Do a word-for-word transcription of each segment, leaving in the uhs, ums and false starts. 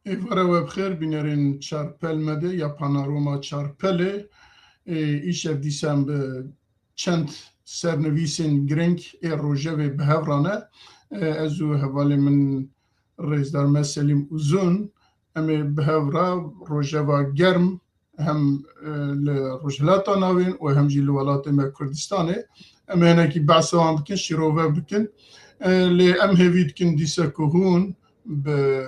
Êvara we bi xêr, bînerên Çarpel Medya ya Panorama Çarpelê. Ê, îşev dîsa em bi çend sernivîsên girîng ê rojevê bi hev re ne. Ê, ez û hevalê min rêzdar me Selîm Uzun, em ê bi hev re rojeva germ hem, e, li Rojhilata Navîn û hem jî li welatê me Kurdistanê. Em ê hinekî behsa wan bikin, şîrove bikin. E, lê em hêvî dikin dîsa ku hûn bi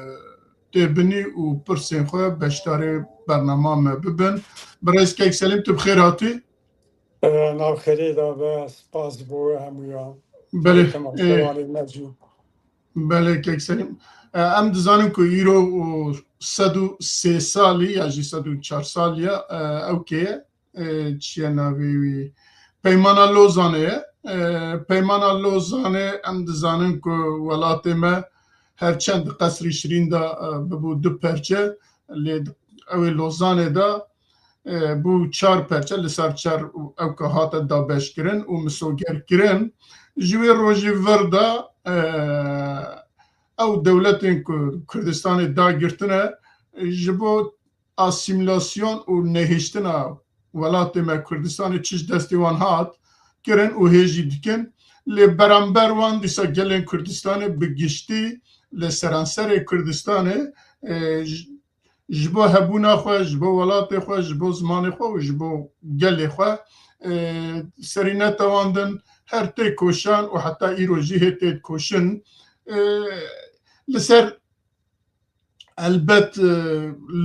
têbinî û pirsên xwe beşdarê bernama me bibin. Birêz Kek Selîm, tu bi xêr hatî. E, nav xêrê da be, spas bo hemûyan. Belê, Temaşevanê me jî. Belê, Kek Selîm. E, em dizanin ku îro û sed û sê salî ya jî sed û çar salî ya, e, ewkê ye, e, çi ye navê wî? Peymana Lozanê ye. E, Peymana Lozanê em dizanin ku welatê me her çend di qesrî şirîn de, e, bibû du perçe, lê di-, ew ê Lozanê de e, bû çar perçe, li ser çar û ewka hate dabeşkirin û misogerkirin. Ji wê rojî vir de, e, ew dewletên ku Kurdistanê dagirtine, ji bo asîmîlasyon û nehiştina welatê me Kurdistanê çi ji destê wan hat, kirin û hê jî dikin. Lê beramber wan dîsa gelên Kurdistanê bi giştî li seranserê Kurdistanê, e, ji ji bo hebûna xwe, ji bo welatê xwe, ji bo zimanê xwe û ji bo gelê xwe, e, serî netewandin, her tê koşan û heta îro jî hê tê dikoşin. E, li ser elbet, e,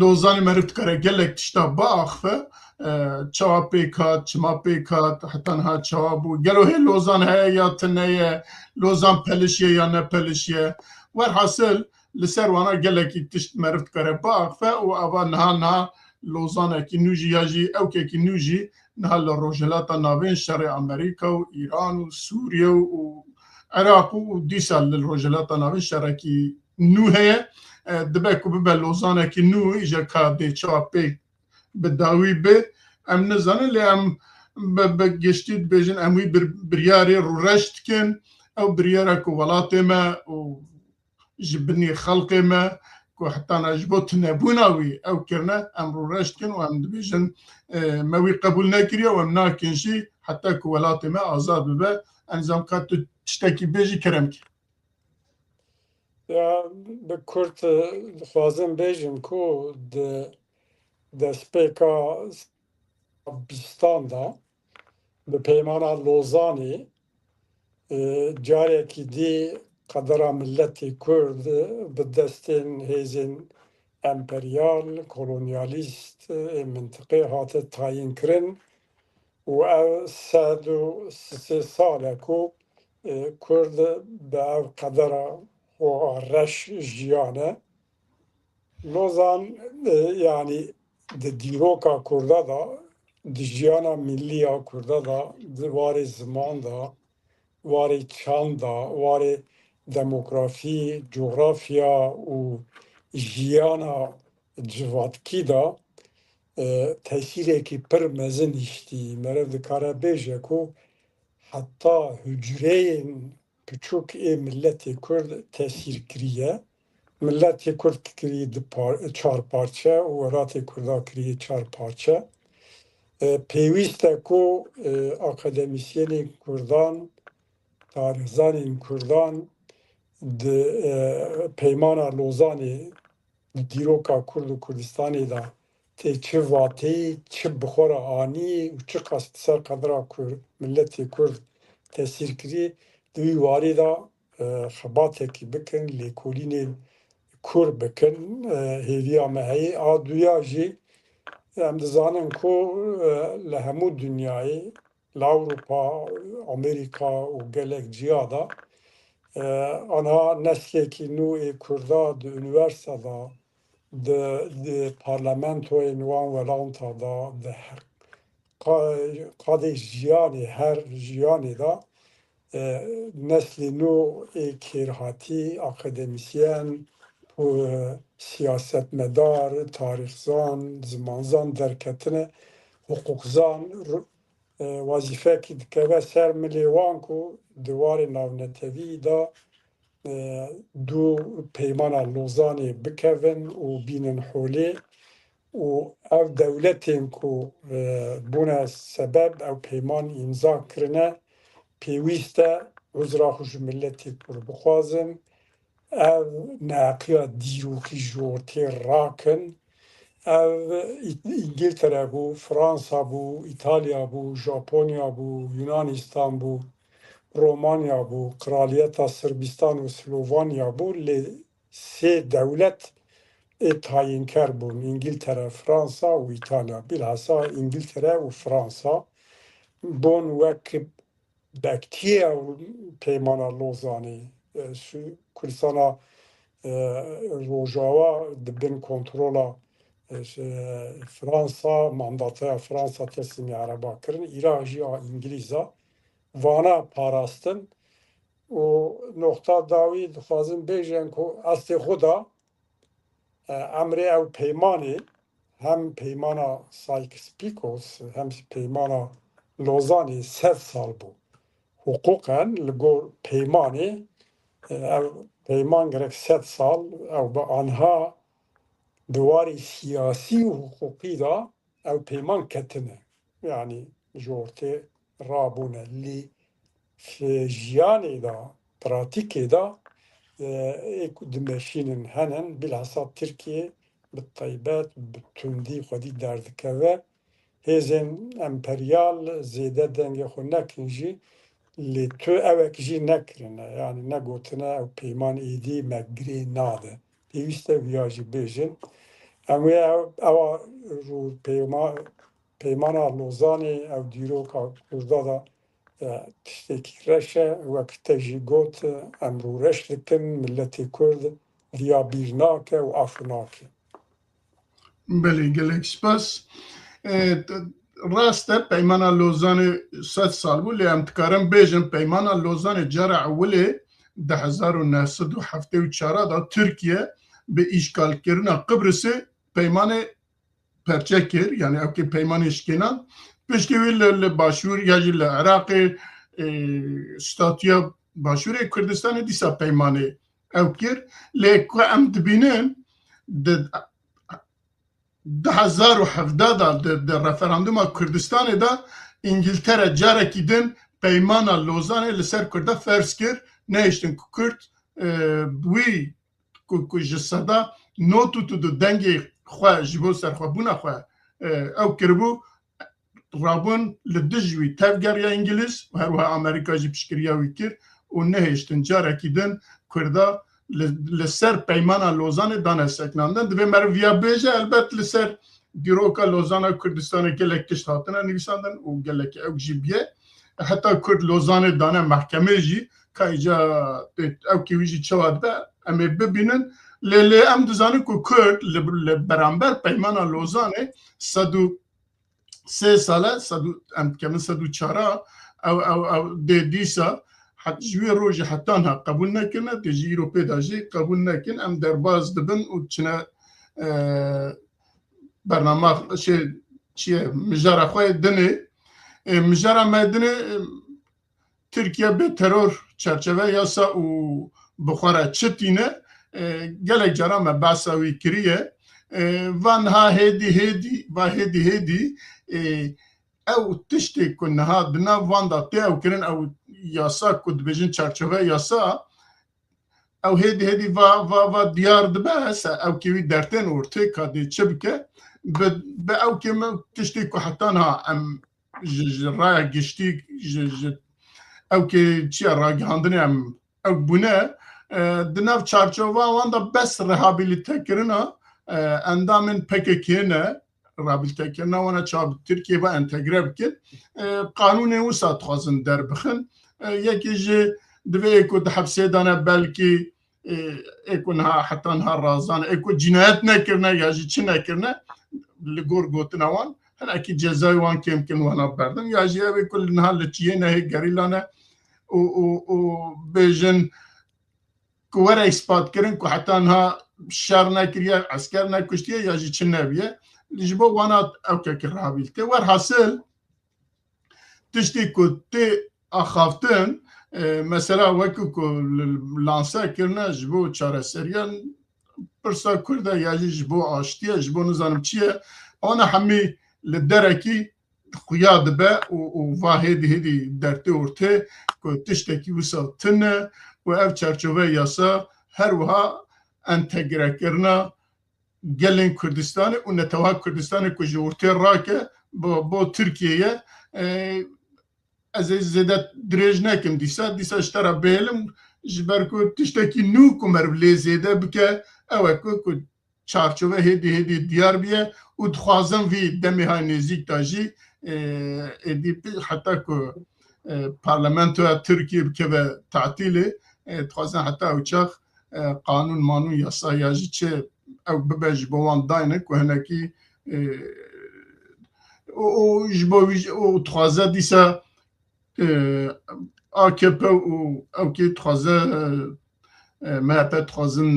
Lozanê meriv dikare gelek tişta biaxife, e, çawa pêk hat, çima pêk hat, heta niha çawa bû, gelo hê Lozan heye ya tune ye, Lozan pelişiye ya ne pelişiye. Werhasil, li ser wana gelekî tişt meriv dikare biaxife û ava niha niha Lozanekî nû jî ya jî ewkekî nû jî niha li Rojhilata Navîn şerê Amerîka û Îran û Sûriye û Iraq û dîsa li Rojhilata Navîn şerekî nû heye. E, dibe ku bibe Lozanekî nû, îja ka dê çawa pêk bi dawî bi, em nizanin, lê em bi, bi giştî dibêjin, em wî bir-, biryarê rûreş dikin. Ew biryara ku welatê me û ji binî xelkê me, ku heta na ji bo tunebûna wî ew kirine, em rûreş dikin û em dibêjin, e, me wî qebûl nekiriye û em nakin jî heta ku welatê me azad bibe. Ez nizam ka tu tiştekî bêjî, kerem kî. Ya, bi kurt, e, dixwazim bêjim ku di destpêka bîstan de bi Peymana Lozanê, e, carekî dî qedera miletê Kurd bi destên hêzên emperyal, kolonyalîst ê mintiqê hate tayînkirin û ev sed û sê sal e ku, e, Kurd bi ev qedera xwe reş jiyane. Lozan, e, yanî di dîroka Kurda de, di jiyana millî ya Kurda de, di warê ziman de, warê çand de, warê demografî, cografya û jiyana civatkî de, e, tesîrekî pir mezin hiştî. Meriv dikare bêje ku heta hucreyên piçûk ê miletê Kurd tesîr kiriye. Miletê Kurd kiriye di par-, çar parçe û welatê Kurda kiriye çar parçe. E, pêwîst e ku, e, akademîsyenên Kurdan, tarîxzanên Kurdan di, e, Peymana Lozanê di dîroka Kurd û Kurdistanê de tê çi vateyî, çi bi xwe re anî û çiqas di ser qedra Kurd, miletê Kurd tesîr kirî, di wî warî de, e, xebatekî bikin, lêkolînên kûr bikin, e, hêviya me heye. A duya jî em dizanin ku, e, li hemû dinyayê, li Ewropa, Amerîka û gelek ciya de, e, anha neslekî nû ê Kurda di unîversîte de, di, di parlamentoyên wan welata de, di he-, qa-, qadê jiyanê, her jiyanê de, e, neslê nû ê kêrhatî, akademîsyen, pu-, siyasetmedar, tarîxzan, zimanzan derketine, hiqûqzan, ru-, e, wezîfekî dikeve ser milê wan ku di warê navnetewî de e, dû peymana Lozanê bikevin û bînin holê û ev dewletên ku, e, bûne sebeb ew peyman îmza kirine, pêwîst e uzra xwe ji miletê Kurd bixwazin, ev neheqiya dîrokî ji ortê rakin. Ev Î-, Îngiltere bû, Fransa bû, Îtalya bû, Japonya bû, Yunanistan bû, Romanya bû, Kraliyeta Sirbistan û Slovanya bû, lê sê dewlet ê tayînker bûn, Îngiltere, Fransa û Îtalya. Bilhassa Îngiltere û Fransa bûn wek bektiye peymana Lozanê. E, Su-, Kurdistana, e, Rojava di bin kontrola, e, ş-, e, Fransa, mandataya Fransa teslîmî Ereba kirin. Iraq jî a Îngilîza vana parastin û noqta dawî dixwazin bêjin ku estê xwe da, e, emrê ew peymanê, hem peymana Sykes-Picot, hem jî peymana Lozanê sed sal bû. Hiqûqen li gor peymanê, e, ev peyman gerek sed sal, ew bi anha di warê siyasî û hiqûqî de ew peyman ketine. Yanî ji ortê rabûne. Lê fi jiyanê de, pratîkê de, e, ê ku dimeşînin henin, bilhassa Tirkiye bi taybet, bi tundî xwedî derdikeve. Hêzên emperyal zêde dengê xwe nekin jî, lê tu ewek jî nekirine. Yanî negotine ew peyman êdî me girê nade. Pêwîst e viya jî bêjin. Em wê ew, ewa rû peyma-, peymana Lozanê ew dîroka Kurda da, e, tiştekî reş e. Wek te jî got, em rûreş dikin, miletê Kurd viya bîr nake û af nake. Belê, gelek spas. E, t-, rast e, Peymana Lozanê sed sal bû, lê em dikarin bêjin, Peymana Lozanê cara ewilê di hezar û neh sed û heftê û çar de Tirkiye bi îşgalkirina Qibrisê peymanê perçe kir, yanî ew kê peymanê şikênan. Piştî wî li, li Başûr ya jî li Iraqê, e, statûya Başûrê Kurdistanê dîsa peymanê ew kir. Lê ku em dibînin, di du hezar û hevdeh de, di, di referanduma Kurdistanê de Îngiltere carekî din Peymana Lozanê li ser Kurda ferz kir, nehiştin ku Kurd, e, wî ku, ku ji seda nod û du dengê xwe ji bo serxwebûna xwe, e, ew kiribû, rabûn li dij wî tevgeriya Îngiliz û her wiha Amerîka jî piştgiriya wî kir û nehêştin carekî din Kurda li, li ser Peymana Lozanê dane sekinandin. Divê meriv viya bêje, elbet li ser dîroka Lozana Kurdistanê gelek tişt hatine nivîsandin û gelek ew jî bûye. Heta Kurd Lozanê dane mehkemê jî, ka îca tê-, ew kê wî jî çawa dibe, em ê bibînin. Lê, lê em dizanin ku Kurd li, li beramber Peymana Lozanê sed û sê sal e, sed û, em dikevin sed û çar a, ew, ew, ew dê dîsa, het-, ji wê rojê heta niha qebûl nekirine, tê jî îro pê de jî qebûl nekin, em derbas dibin û diçine, e, bernama, şey, çi ye, mijara xwe yê dinê. E, mijara me dinê, e, Tirkiye bê teror çerçeve yasa û bi xwe re çi tîne, e, gelek cara me behsa wî kiriye. E, va niha hêdî hêdî, va hêdî hêdî, e, ew tiştê ku niha di nav van de tê ew kirin, ew yasa ku dibêjin çarçove yasa, ew hêdî hêdî va, va, va diyar dibe, se ew kê wî dertên ortê ka dê çi bike, bi, bi ew kê me tiştê ku heta niha em ji, ji raya giştî, ji, ji ew kê çi ye ragihandinê em ew bûne, e, di nav çarçova wan de bes rehabilite kirina, e, endamên P K K ne, rehabilitekirina wan e, çawa bi Tirkiyê ve entegre bikin. E, qanûnê wisa dixwazin derbixin. E, yekî ji divê ê ku di hepsê de ne, belkî, e, ê ku niha, heta niha razan, ê ku cînayet nekirine ya jî çi nekirine, li gor gotina wan, hinekî cezayê wan kêm kin wana berdin, ya jî ew ê ku li niha li çiyê ne, hê gerîla ne û, û, û bêjin, ku were îspat kirin ku heta niha şer nekiriye, esker nekuştiye ya jî çi nebiye. Ji bo wana ew kekî rehabilite. Werhasil, tiştê ku tê axaftin, E, mesela wekî ku li, lanse kirine ji bo çareseriya pirsa Kurd e ya jî ji bo aştî ye, ji bo nizanim çi ye, wana hemî li derekî xuya dibe û, û va hêdî hêdî dertê ortê ku tiştekî wisa tune û ev çerçove yasa her wiha entegrekirina gelên Kurdistanê û netewa Kurdistanê ku ji ortê rake bo, bo Tirkiyê ye. E, ez ê zêde dirêj nekim dîsa, dîsa ji te re bihêlim, ji ber ku tiştekî nû ku meriv lê zêde bike, ew e ku, ku çarçove hêdî hêdî diyar biye û dixwazin vî demê hay nêzîk de jî, e, êdî pi-, heta ku, e, parlamentoya Tirkiyê bikeve tatîlê, e, dixwazin heta ew çax, e, qanûn manûn yasa ya jî çi ew bibe ji bo wan dayne ku hinekî, e, û, û ji bo wî jî û dixwaze dîsa, e, A K P û ew kê dixwaze, e, e, M H P dixwazin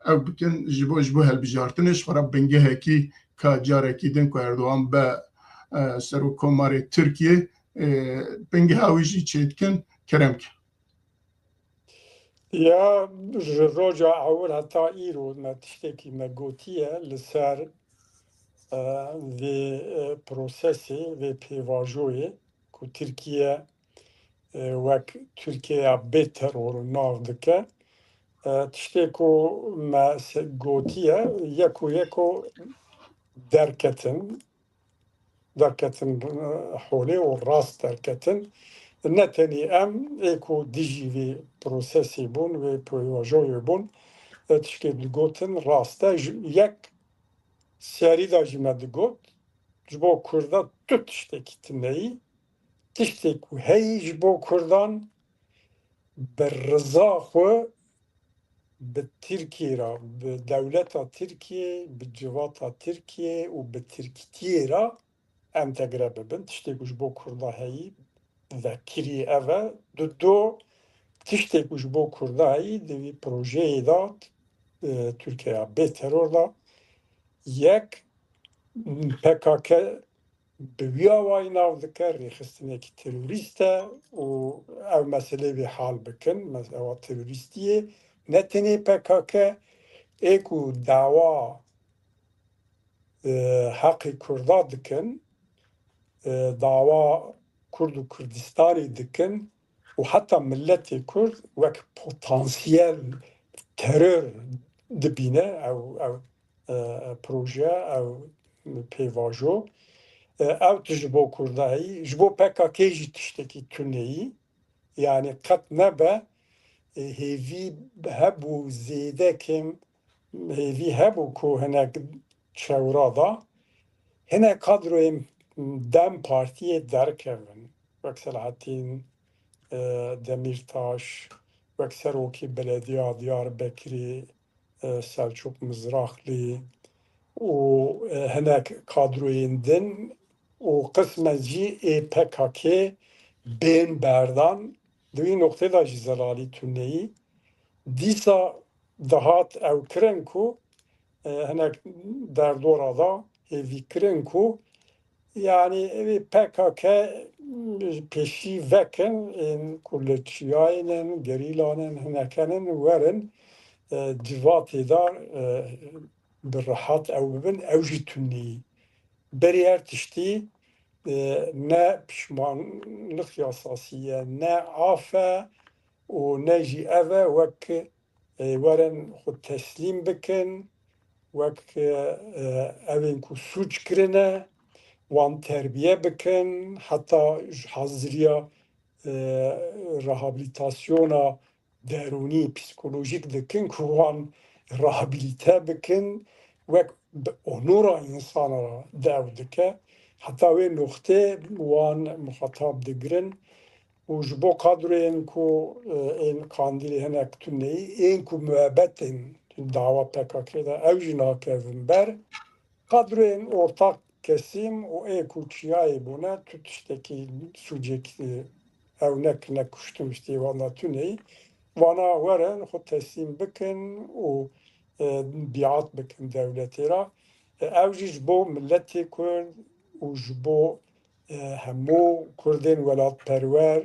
ew bikin ji bo, ji bo helbijartinê ji xwe re bingehekî ka carekî din ku Erdogan be, e, serokkomarê Tirkiyê, e, bingeha wî jî çêdikin. Kerem ke. Ya ji roja ewil heta îro me tiştekî me gotiye li ser, e, vê, e, prosesê, vê pêvajoyê ku Tirkiye, e, wek Tirkiyeya bê teror nav dike. E, tiştê ku me se-, gotiye, yeko yeko derketin, derketin, e, holê û rast derketin. Ne tenê em ê ku dijî vê prosesê bûn, vê pêvajoyê bûn, e, tiştê digotin rast e. Ji yek serî de jî me digot, ji bo Kurda tu tiştekî tune yî, tiştê ku heyî ji bo Kurdan bi riza xwe bi Tirkiyê re, bi dewleta Tirkiyê, bi civata Tirkiyê û bi Tirkîtiyê re entegre bibin. Tiştê ku ji bo Kurda heyî vekirî ev e. Dudo, tiştê ku ji bo Kurda heyî di vî projeyê de, e, Tirkiyeya bê teror de yek P K K bi wî awayî nav dike, rêxistinekî terorîst e û ew meseleyê vê hal bikin, mes-, ewa terorîstiyê, ne tenê P K K, ê ku dawa, e, heqê Kurda dikin, e, dawa Kurd û Kurdistanê dikin û heta miletê Kurd wek potansiyel teror dibîne ew, ew, e, proje, ew pêvajo. E, ew tu ji bo Kurda heyî, ji bo P K K jî tiştekî tune yî. Yanî qet nebe, e, hêvî hebû zêde kêm, hêvî hebû ku hinek çewra da, hinek kadroyên DEM Partiyê derkevin. Wek Selahattin, e, Demîrtaş, wek serokê belediya Diyarbekirê, e, Selçuk Mizrakli û, e, hinek kadroyên din û qismen jî ê P K K bên berdan, di wî noqtê de jî zelalî tuneyî. Dîsa dihat ew kirin ku, e, hinek derdora da hêvî kirin ku Yanî, evê P K K pêşî vekin, ên ku li çiyayên in, gerîlan in, hinekenin werin, e, civatê de, e, bi rehat ew bibin, ew jî tunî. Berî her tiştî, e, ne pişmanlik yasasî ye, ne af e û ne jî ev e wek e, werin xwe teslîm bikin, wek, e, e, evên ku sûc kirine, wan terbiye bikin, heta ji haziriya, e, rehabilitasyona derûnî, psîkolojîk dikin ku wan rehabilite bikin, wek bi onora însana re dew dike. Heta wê noqtê wan muxatab digirin. Û ji bo kadroyên ku, e, ên Qandîlê hinek tuneyî, ên ku muebetên dawa P K K de ew jî nakevin ber, kadroyên ortak kesîm û ê ku çiyayê bûne, tu tiştekî sûcekî ew nek, ne kuştin ji tê wan de tuneyî, vana werin xwe teslîm bikin û, e, biat bikin dewletê re. E, ew jî ji bo miletê Kurd û ji bo, e, hemû Kurdên welatperwer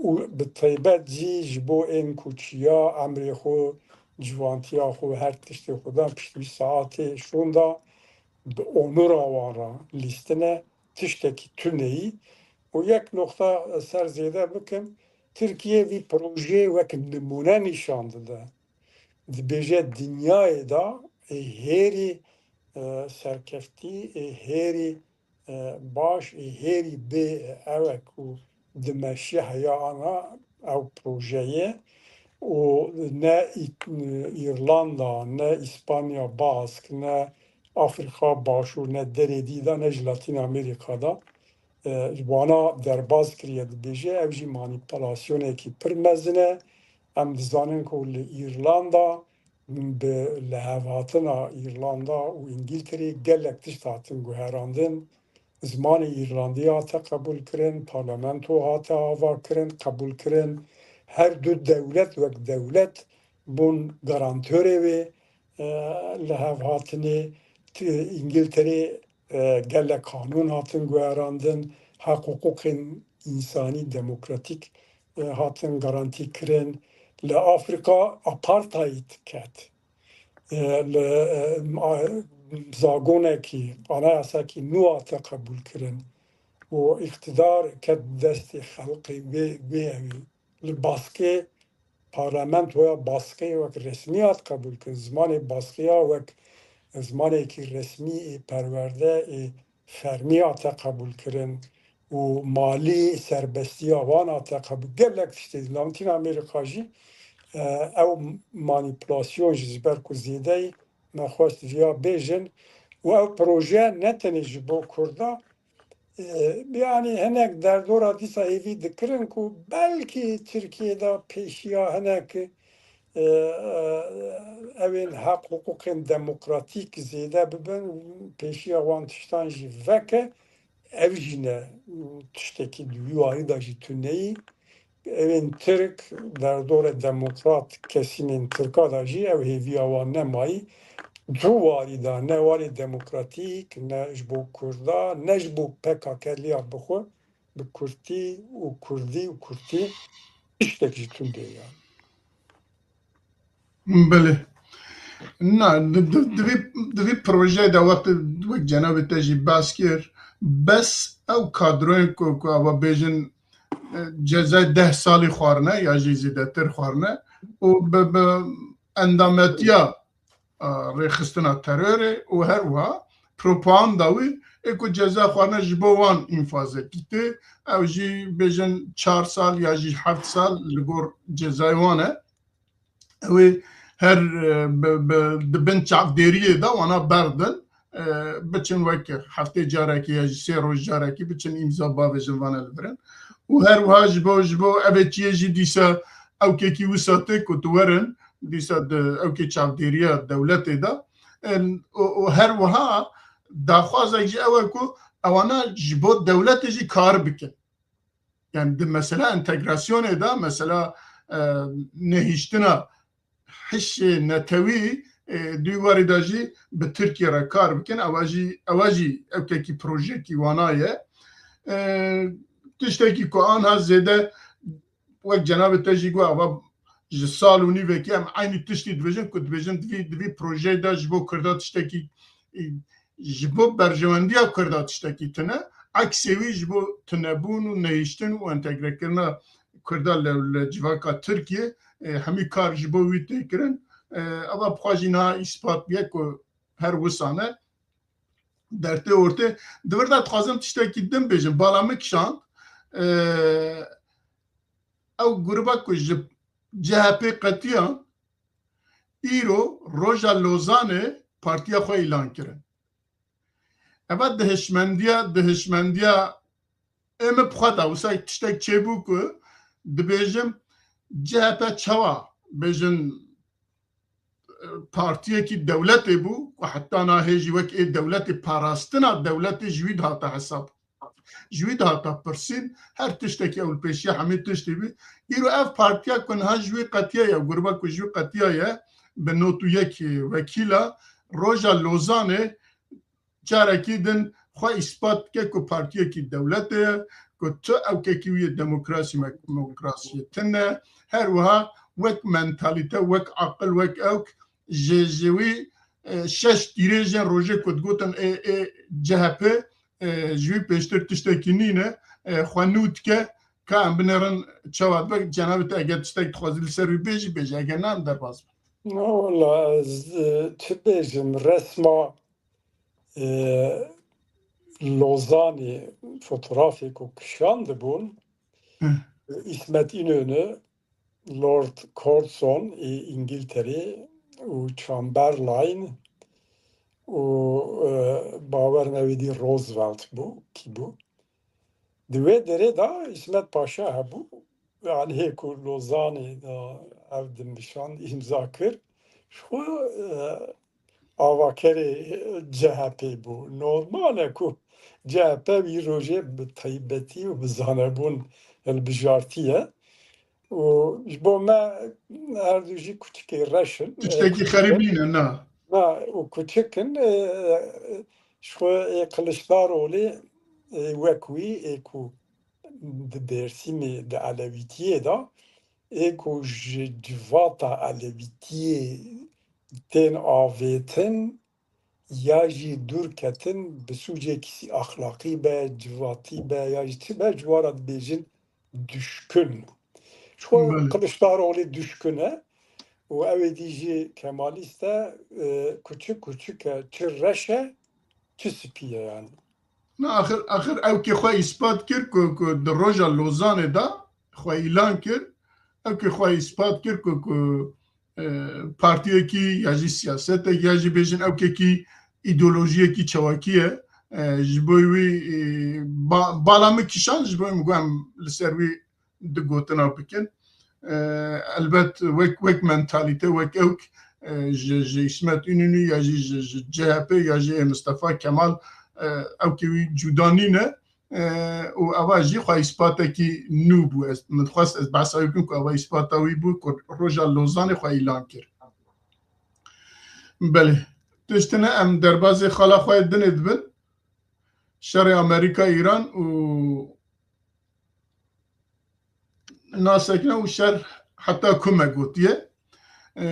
û bi taybet jî ji bo ên ku çiya emrê xwe, ciwantiya xwe, her tiştê xwe dan pişt vî saetê şûnda bi onura wan re lîstine tiştekî tuneyî. Û yek noxta ser zêde bikim, Tirkiye vî projeyê wek nimûne nîşan dide. Dibêje dinyayê de ê hêrî, e, serkeftî, ê hêrî, e, baş, ê hêrî bê ew e ku dimeşe heya ana ew projeyê û ne Î-, Îrlanda, ne Îspanya Bask, ne Afrîka Başûr, ne derê dî de, ne ji Latîn Amerîka de, e, wana derbaz kiriye, dibêje ew jî manîpulasyonekî pir mezin e. Em dizanin ku li Îrlanda bi lihevhatina Îrlanda û Îngilterê gelek tişt hatin guherandin. Zimanê Îrlandî hate qebûlkirin, parlamento hate avakirin, qebûlkirin. Her du dewlet wek dewlet bûn garantorê wê, e, lihevhatinê. Ti-, Îngilterê, e, gelek qanûn hatin guherandin, heq û hiqûqên însanî, demokratîk, e, hatin garantî kirin. Li Afrîka apartheid ket. E, li, e, a-, zagonekî, anayasekî nû hate qebûlkirin û îqtidar ket destê xelkê wê, wê ewî. Li Baskê, parlamentoya Baskê wek resmî hat qebûlkirin. Zimanê Baskiya wek zimanekî resmî ê perwerde, ê fermî hate qebûlkirin û malî serbestiya wan hate qebûl. Gelek tiştê di Latîn Amerîka jî, e, ew manîpulasyon jî ji ber ku zêdeyî me xwest viya bêjin û ew proje ne tenê ji bo Kurda, e, yanî hinek derdora dîsa hêvî dikirin ku belkî Tirkiye de pêşiya hinek, e, e, ewên heq hiqûqên demokratîk zêde bibin, pêşiya wan tiştan jî veke. Ev jî ne tiştekî di wî warî de jî tuneyî. Ewên Tirk, derdorê demokrat kesîmên Tirka de jî ew hêviya wan nemayî. Di warî de ne warê demokratîk, ne ji bo Kurda, ne ji bo P K K liya bi xwe, bi Kurdî û Kurdî û Kurdî tiştek jî tundê ye. Belê. Na, di, di, di vî, di vî projeyê de wextê wek cenabê te jî behs kir, bes ew kadroyên ku, ku ava bêjin, e, cezayê deh salî xwarine ya jî zêdetir xwarine û bi, bi endametiya, e, rêxistina terorê û her wiha propaganda wî ê ku ceza xwarine ji bo wan înfazekî tê, ew jî bêjin çar sal ya jî heft sal li gor cezayê wan e. Ew ê her, e, bi, bi, di bin çavdêriyê de wana berdin, e, biçin wek heftê carekê ya jî sê roj carekî biçin îmza bavêjin vane li vir in. Û her wiha ji bo, ji bo evê çiyê jî dîsa ewkekî wisa tê ku tu werin, dîsa di ewkê çavdêriya dewletê de. Em, û, û her wiha daxwazek jî ew e ku ewana ji bo dewletê jî kar bikin. Yani di mesela entegrasyonê de, mesela, e, nehiştina hişê netewî, e, di wî warî de jî bi Tirkiye re kar bikin, ewa jî, ewa jî ewkekî projekî wana ye. E, tiştekî ku anha zêde wek cenabê te jî got, ewa ji sal û nîvekî em eynî tiştî dibêjin ku dibêjin di vî, di vî projeyê de ji bo Kurda tiştekî, e, ji bo berjewendiya Kurda tiştekî tune, eksê wî ji bo tunebûn û nehiştin û entegrekirina Kurda li, li civaka Tirkiye, e, hemî kar ji bo wî tê kirin. E, eva bi xwe jî niha îspat bûye ku her wisa ne. Dertê ortê. Di vir de dixwazim tiştekî din bêjim. Bala min kişand. E, ew gruba ku ji C H P qetiyan, îro roja Lozanê partiya xwe îlan kirin. Eva dihişmendiya, dihişmendiya ê min bi xwe de wisa tiştek çêbû ku dibêjim C H P çawa bêjin, e, partiyekî dewletê bû ku heta nahê jî wek ê dewletê parastina dewletê ji wî dihata hesab. Ji wî dihata pirsîn, her tiştekî ew li pêşiya hemî tiştî bî. Îro ev partiya ku niha ji wî qetiya ye, gruba ku ji wî qetiya ye, bi nod û yek wekîla, roja Lozanê carekî din xwe îspat dike ku partiyekî dewletê ye, ku tu ewkekî wî yê demokrasî me-, demokrasiyê tune, her wiha wek mentalîte, wek aqil, wek ewk ji, ji wî, e, şeş tîrêjên rojê ku digotin ê, ê C H P, e, ji wî pêştir tiştekî nîne, e, xwe nû dike, ka em binêrin çawa dibe, cenabê te eger tiştek dixwazî li ser wî bêjî, bêje, eger na em derbas bin. Na wala ez, e, çi bêjim, resma, e, Lozanê fotografê ku kişandibûn, Hı. Îsmet Înönü, Lord Curzon ê Îngilterê û Chamberlain û, e, bawer nevêdî Roosevelt bû, kî bû? Di wê derê de Îsmet Paşa hebû. Yanî hê ku Lozanê de ev dimnişand îmza kir, ji xwe, e, avakerê C H P bû. Normal e ku C H P wî rojê bi taybetî û bi zanebûn hilbijartiye. Û ji bo me her du jî kuçikê reş in. Tiştekî xerîb nîne, na. Na, û kuçik in, e, ji xwe ê Kiliçdarolê, e, wek wî ê ku di Dêrsimê di elewîtiyê de, ê ku ji civata elewîtiyê tên avêtin ya jî dûr ketin, bi sûcekî axlaqî be, civatî be, ya jî çi be, ji wan re dibêjin düşkün. Ji xwe Belê. Kiliçdarolê düşkün e û ew ê dî jî kemalîst e, e, kuçik kuçik e, çi reş e, çi spî ye yanî. Na, axir, axir ew kê xwe îspat kir ku, ku di roja Lozanê de xwe îlan kir, ew kê xwe îspat kir ku, ku, e, partiyekî ya jî siyasetek ya jî bêjin ewkekî îdeolojiyekî çewakî ye. E, ji bo wî, e, ba-, bala min kişand, ji bo wî min got em li ser wî di gotina bikin. E, elbet wek, wek mentalîte, wek ewk, e, ji, ji Îsmet Înûnû ya jî ji, ji C H P ya jî ê Mistefa Kemal, e, ewkê wî cuda nîne. E, û eva jî xwe îspatekî nû bû. Ez, min dixwest ez behsa wî bikim ku eva îspata wî bû ku roja Lozanê xwe îlan kir. Belê. Tiştine em derbazê xala xwe yê dinê dibin. Şerê Amerîka-Îran û nasekine û şer heta ku me gotiye. E,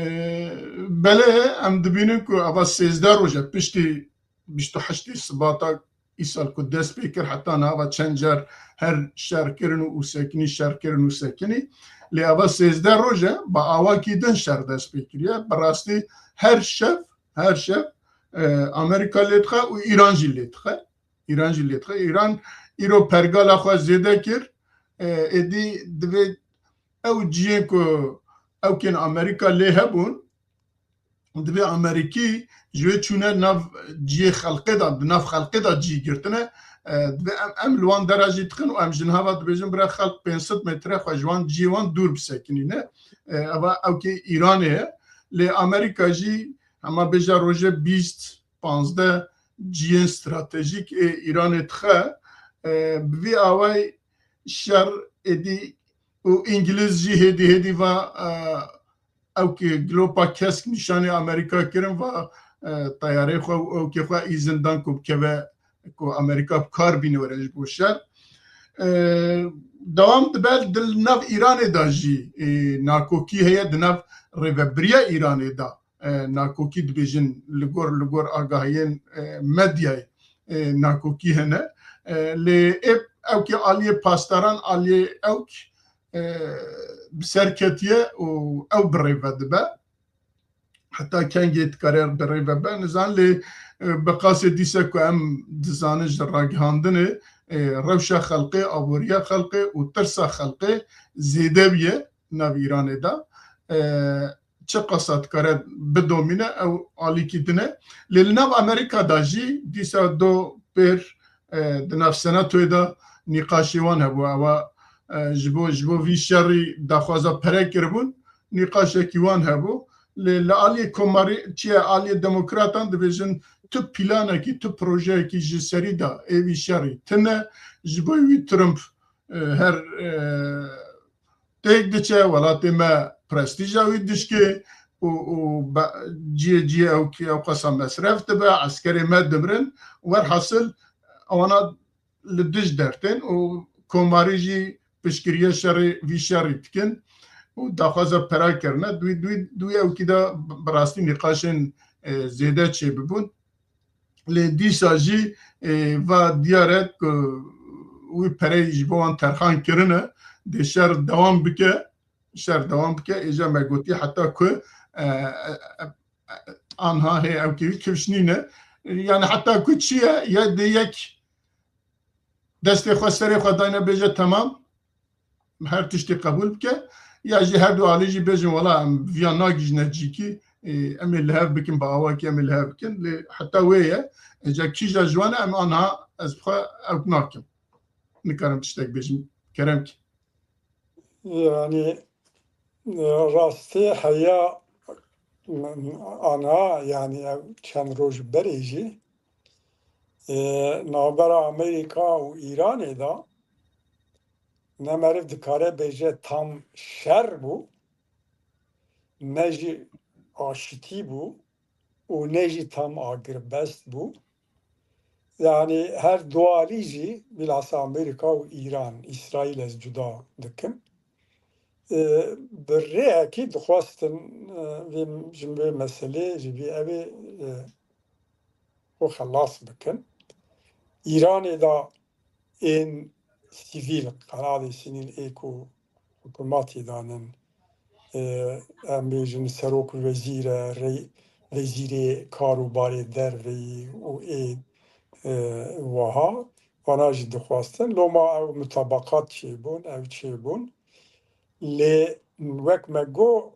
belê em dibînin ku ava sêzdeh roj e piştî bîst û heştê Sibata îsal ku dest pê kir, heta niha çend car her şer kirin û, û sekinî, şer kirin û sekinî. Lê ava sêzdeh roj e, bi awakî din şer dest pê kiriye. Bi rastî her şev, her şev, e, Amerîka lê dixe û Îran jî lê dixe. Îran jî lê dixe. Îran îro pergala xwe zêde kir. E, êdî divê ew cihên ku ewkên Amerîka lê hebûn, divê Amerîkî ji wê çûne nav cihê xelqê de, di nav xelqê de cî girtine. E, divê em, em li wan dera jî dixin û em ji niha ve dibêjin bira xelq pênc sed metre xwe ji wan cihê wan dûr bisekinîne. E, eva ewkê Îranê ye. Lê Amerîka jî hema bêje roje bîst, panzdeh cihên stratejîk ê Îranê dixe. E, bi vî awayî şer êdî û Îngiliz jî hêdî hêdî va, e, ew ki gilopa kesk nîşanê Amerîka kirin, va, e, teyarê xwe û ewkê xwe îzin dan ku bikeve, ku Amerîka bi kar bîne were ji bo şer. E, dewam dibe di nav Îranê de jî, e, nakokî heye, di nav rêvebiriya Îranê de, e, nakokî dibêjin li gor, li gor agahiyên, e, medyayê, e, nakokî hene. E, lê ê, ewkê aliyê pasdaran, aliyê ewk, e, bi ser ketiye û ew bi rêve dibe. Heta kengê dikare bi rêve be, nizan lê, e, bi qasê dîse ku em dizanin ji ragihandinê, e, rewşa xelqê, aboriya xelqê û tirsa xelqê zêde bûye nav Îranê de. E, çi qasa dikare bidomîne, ew alîkî din e. Lê li nav Amerîka de jî dîsa do pêr, e, di nav senatoyê de nîqaşê wan hebû. Ewa, e, ji bo, ji bo vî şerî daxwaza pere kiribûn, nîqaşekî wan hebû. Lê li aliyê komarî, çi ye, aliyê demokratan dibêjin tu planekî, tu projeyekî ji serî de ê vî şerî tine, ji bo wî Trump, e, her, e, têk diçe, welatê me prestîja wî dişkê û, û be-, ciyê ciyê ew ki ew qasa mesref dibe, eskerê me dimirin. Werhasil ewana li dij dertên û komarî jî piştgiriya şerê, vî şerî dikin û daxwaza pera kirine. Dû, dû, dû ewkî de bi rastî nîqaşên, e, zêde çêbibûn. Lê dîsa jî, e, va diyar e ku wî perey ji bo wan terxan kirine, dê şer dewam bike, şer dewam bike. Êja me gotiye heta ku, e, e, e, anha hê ewkî wî kifş nîne. Yani heta ku çi ye, ya dê yek destê xwe serê xwe dayne bêje temam, her tiştî qebûl bike, ya jî her du alî jî bêjin wela em viya nagihîjine cîkî, e, em ê li hev bikin, bi awakî em ê li hev bikin. Lê heta wê ye, êca kîja ji wan e, em anha ez bi xwe ew nakim. Nikarim tiştek bêjim. Kerem ki. Yani, e, rastî heya, anha, yani ev çend roj berê jî, e, navbera Amerîka û Îranê de ne meriv dikare bêje tam şer bû, ne jî aşitî bû û ne jî tam agirbest bû. Yani her du alî jî, bilhassa Amerîka û Îran, Îsraîl ez cuda dikim. E, bi rêyekî dixwestin, e, vê, ji vê meselê, ji vê evê, e, xwe xelas bikin. Îranê de ên sivîl, qenadê sivîl ê ku hikûmetê danin, e, em bêjin serok wezîr e, rey-, wezîrê kar û barê derveyî û ê, e, wiha, vana jî dixwestin. Loma ew mutabaqat çêbûn, ew çêbûn. Lê wek me got,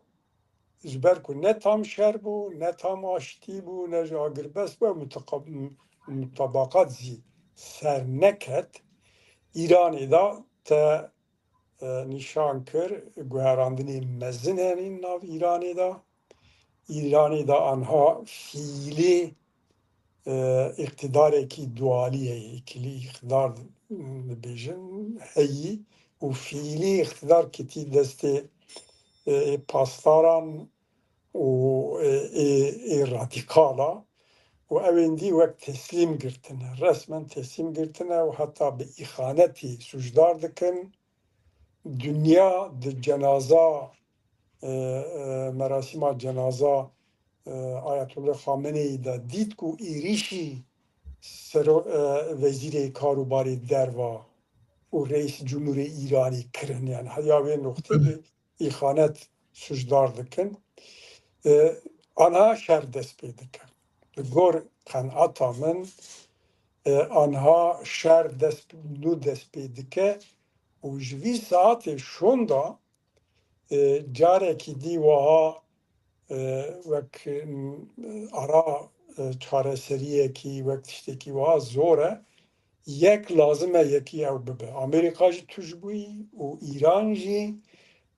ji ber ku ne tam şer bû, ne tam aştî bû, ne jî agirbest bû, ew mutaqab-, mutabaqat jî ser neket. Îranê de te, e, nîşan kir, guherandinê mezin hene nav Îranê de. Îranê de anha fiîlî, e, îqtidarekî dualî heye, îkilî îqtidar dibêjin, heyî û fiîlî îqtidar kitî destê, e, ê pasdaran û, e, ê, ê radîkal a û ew ên dî wek teslîm girtine, resmen teslîm girtine û heta bi îxanetî sûcdar dikin. Dinya di cenaza, e, e, merasîma cenaza, e, Ayetullah Xameneî de dît ku êrîşî sero-, e, wezîrê kar û barê derva û reîs cumhurê Îranê kirin. Yani heya wê noqtê de îxanet sûcdar dikin. E, anha şer dest pê dike. Li gor qenata min, e, anha şer dest, nû dest pê dike û ji vî saetê şonda, e, carekî dî wiha, e, wek, m, ara, e, çareseriyekî, wek tiştekî wiha zor e. Yek lazim e yekî ew bibe. Amerîka jî tûj bûyî û Îran jî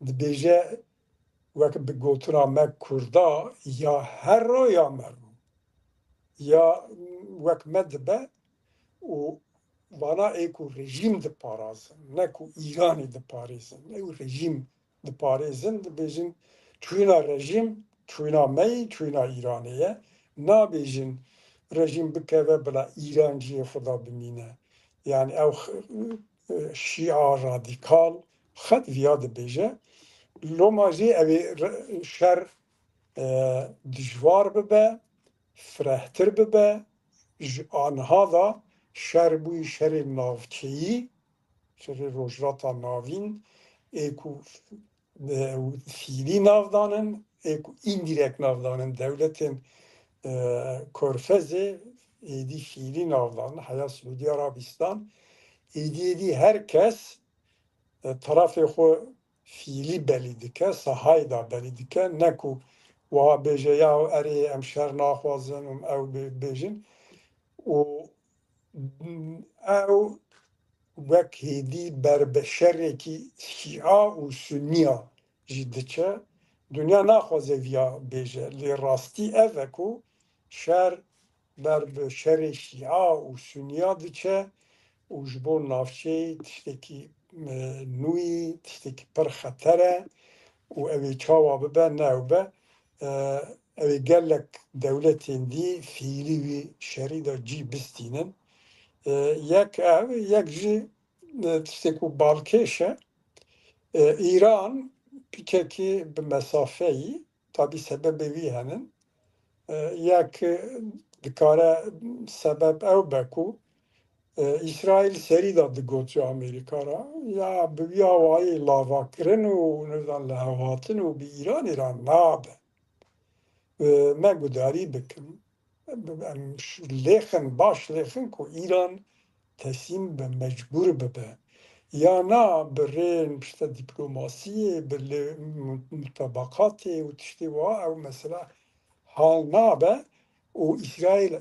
dibêje, wek bi gotina me Kurda, ya herro ya merro. Ya wek me dibe û vana ê ku rejîm diparazin, ne ku Îranê diparêzin. Ew rejîm diparêzin, dibêjin çûyîna rejîm, çûyîna me yî, çûyîna Îranê ye. Nabêjin rejîm bikeve bila Îran cihê xwe de bimîne. Yani ew x-, şîa radîkal xet viya dibêje. Loma jî ew ê re-, şer, e, dijwar bibe, firehtir bibe, ji anha de şer bûyî şerê navçeyî, şerê Rojhilata Navîn, ê ku, e, fiîlî navdanin, ê ku îndirek navdanin dewletên, e, Körfezê, êdî fiîlî navdanin, heya Siûdî Arabistan, êdî, êdî her kes, e, tarafê xwe fiîlî belî dike, sahayê de belî dike, ne ku wiha bêje, ya erê em şer naxwazin û ew bê-, bêjin. Û ew wek hêdî ber bi şerekî şîa û sunniya jî diçe. Dinya naxwaze viya bêje, lê rastî ev e ku şer ber bi şerê şîa û sunniya diçe û ji bo navçeyê tiştekî, e, nû yî, tiştekî pir xeter e û ew ê çawa bibe, ne ew be, e, ew ê gelek dewletên dî fiîlî wî şerî de cî bistînin. E, yek ev, yek jî, e, tiştê ku balkêş e. E, Îran piçekî bi mesafeyî, tabî sebebê wî henin. E, yek, e, dikare sebeb ew be ku, e, Îsraîl serî de digot ji Amerîka re, ya bi wî awayî lavakirin û nizan lihevhatin û bi Îranê re nabe. E, me gudarî bikin. Em lêxin, baş lêxin ku Îran teslîm be, mecbûr bibe. Ya na bi rêyên işte diplomasiyê, bi lê-, mu-, mutabakatê û tiştê wa ew mesela hal nabe û Îsraîl,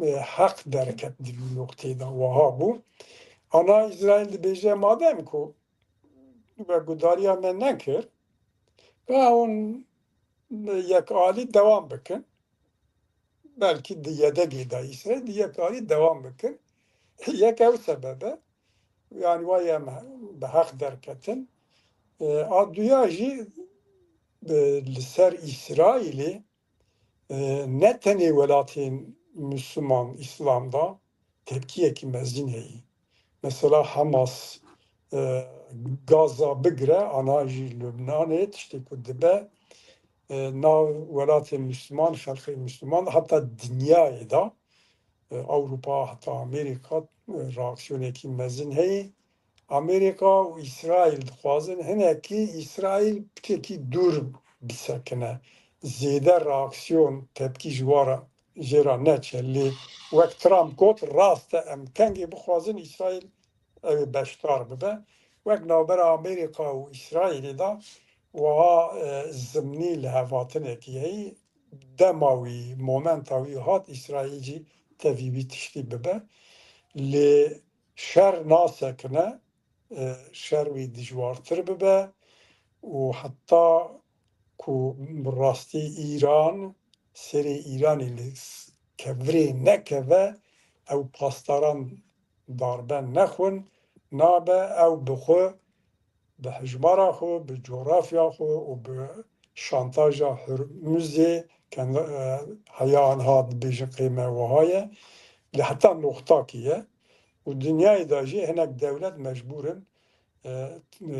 e, heq derket di vî nokteyê de wiha bû. Ana Îsraîl dibêje madem ku we gudariya me nekir, ka hûn yekalî dewam bikin. Belkî di yedegê de Îsraîl di yekalî dewam bikin. Yek ew sebeb e. Yani wa em bi heq derketin. E, a duya jî, e, li ser Îsraîlê, e, ne tenê welatên Müslüman, Îslam da tepkiyekî mezin heye. Mesela Hamas, e, Gaza bigire, ana jî Lubnanê, tiştê ku dibe, e, nav welatên Müslüman, xelkê Müslüman, heta dinyayê de, e, Ewropa, heta Amerîka, e, reaksiyonekî mezin heye. Amerîka û Îsraîl dixwazin hinekî Îsraîl piçekî dûr bisekine. Zêde reaksiyon, tepkî ji wa re, jê re neçe. Lê wek Trump got, rast e, em kengê bixwazin Îsraîl ew ê beşdar bibe. Wek navbera Amerîka û Îsraîlê de wiha, e, zimnî lihevhatinekî heye. Dema wî, momenta wî hat, Îsraîl jî tevî wî tiştî bibe. Lê şer nasekine, e, şer wî dijwartir bibe û heta ku bi rastî Îran serê Îranê li s-, kevirê nekeve, ew pasdaran darbe nexwin, nabe ew bi xwe, bi hijmara xwe, bi cografya xwe û bi şantaja Hurmuzê, kend-, e, heya anha dibêjin qê me wiha ye, li heta noqtakî ye. Û dinyayê de jî hinek dewlet mecbûr in, e, e,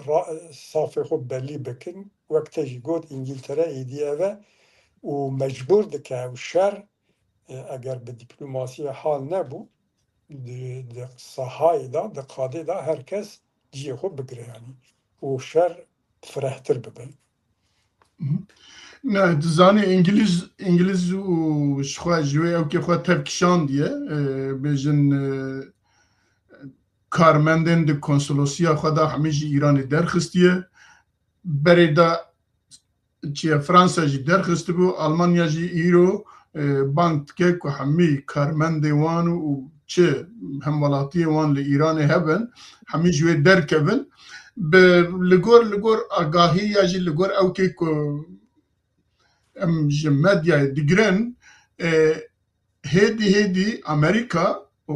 ra-, safê xwe belî bikin. Wek te jî got, Îngîltere êdî ev e û mecbûr dike ew şer, e, eger bi diplomasiyê hal nebû, di, di sahayê de, di qadê de her kes cihê xwe bigire, yanî, û şer firehtir bibe. Mhm. Ne, dizanî Îngiliz, Îngiliz û ji xwe, ji wê ewkê xwe tev kişandiye, e, bêjin, e, karmendên di konsolosiya xwe de hemî ji Îranê derxistiye. Berê de çi ye, Fransa jî derxistibû, Almanya jî îro, e, bang dike ku hemî karmendê wan û çi hemwelatiyê wan li Îranê hebin, hemî ji wê derkevin. Bi, li gor, li gor agahî ya jî li gor ewkê ku em ji medyayê digirin, e, hêdî hêdî Amerîka û,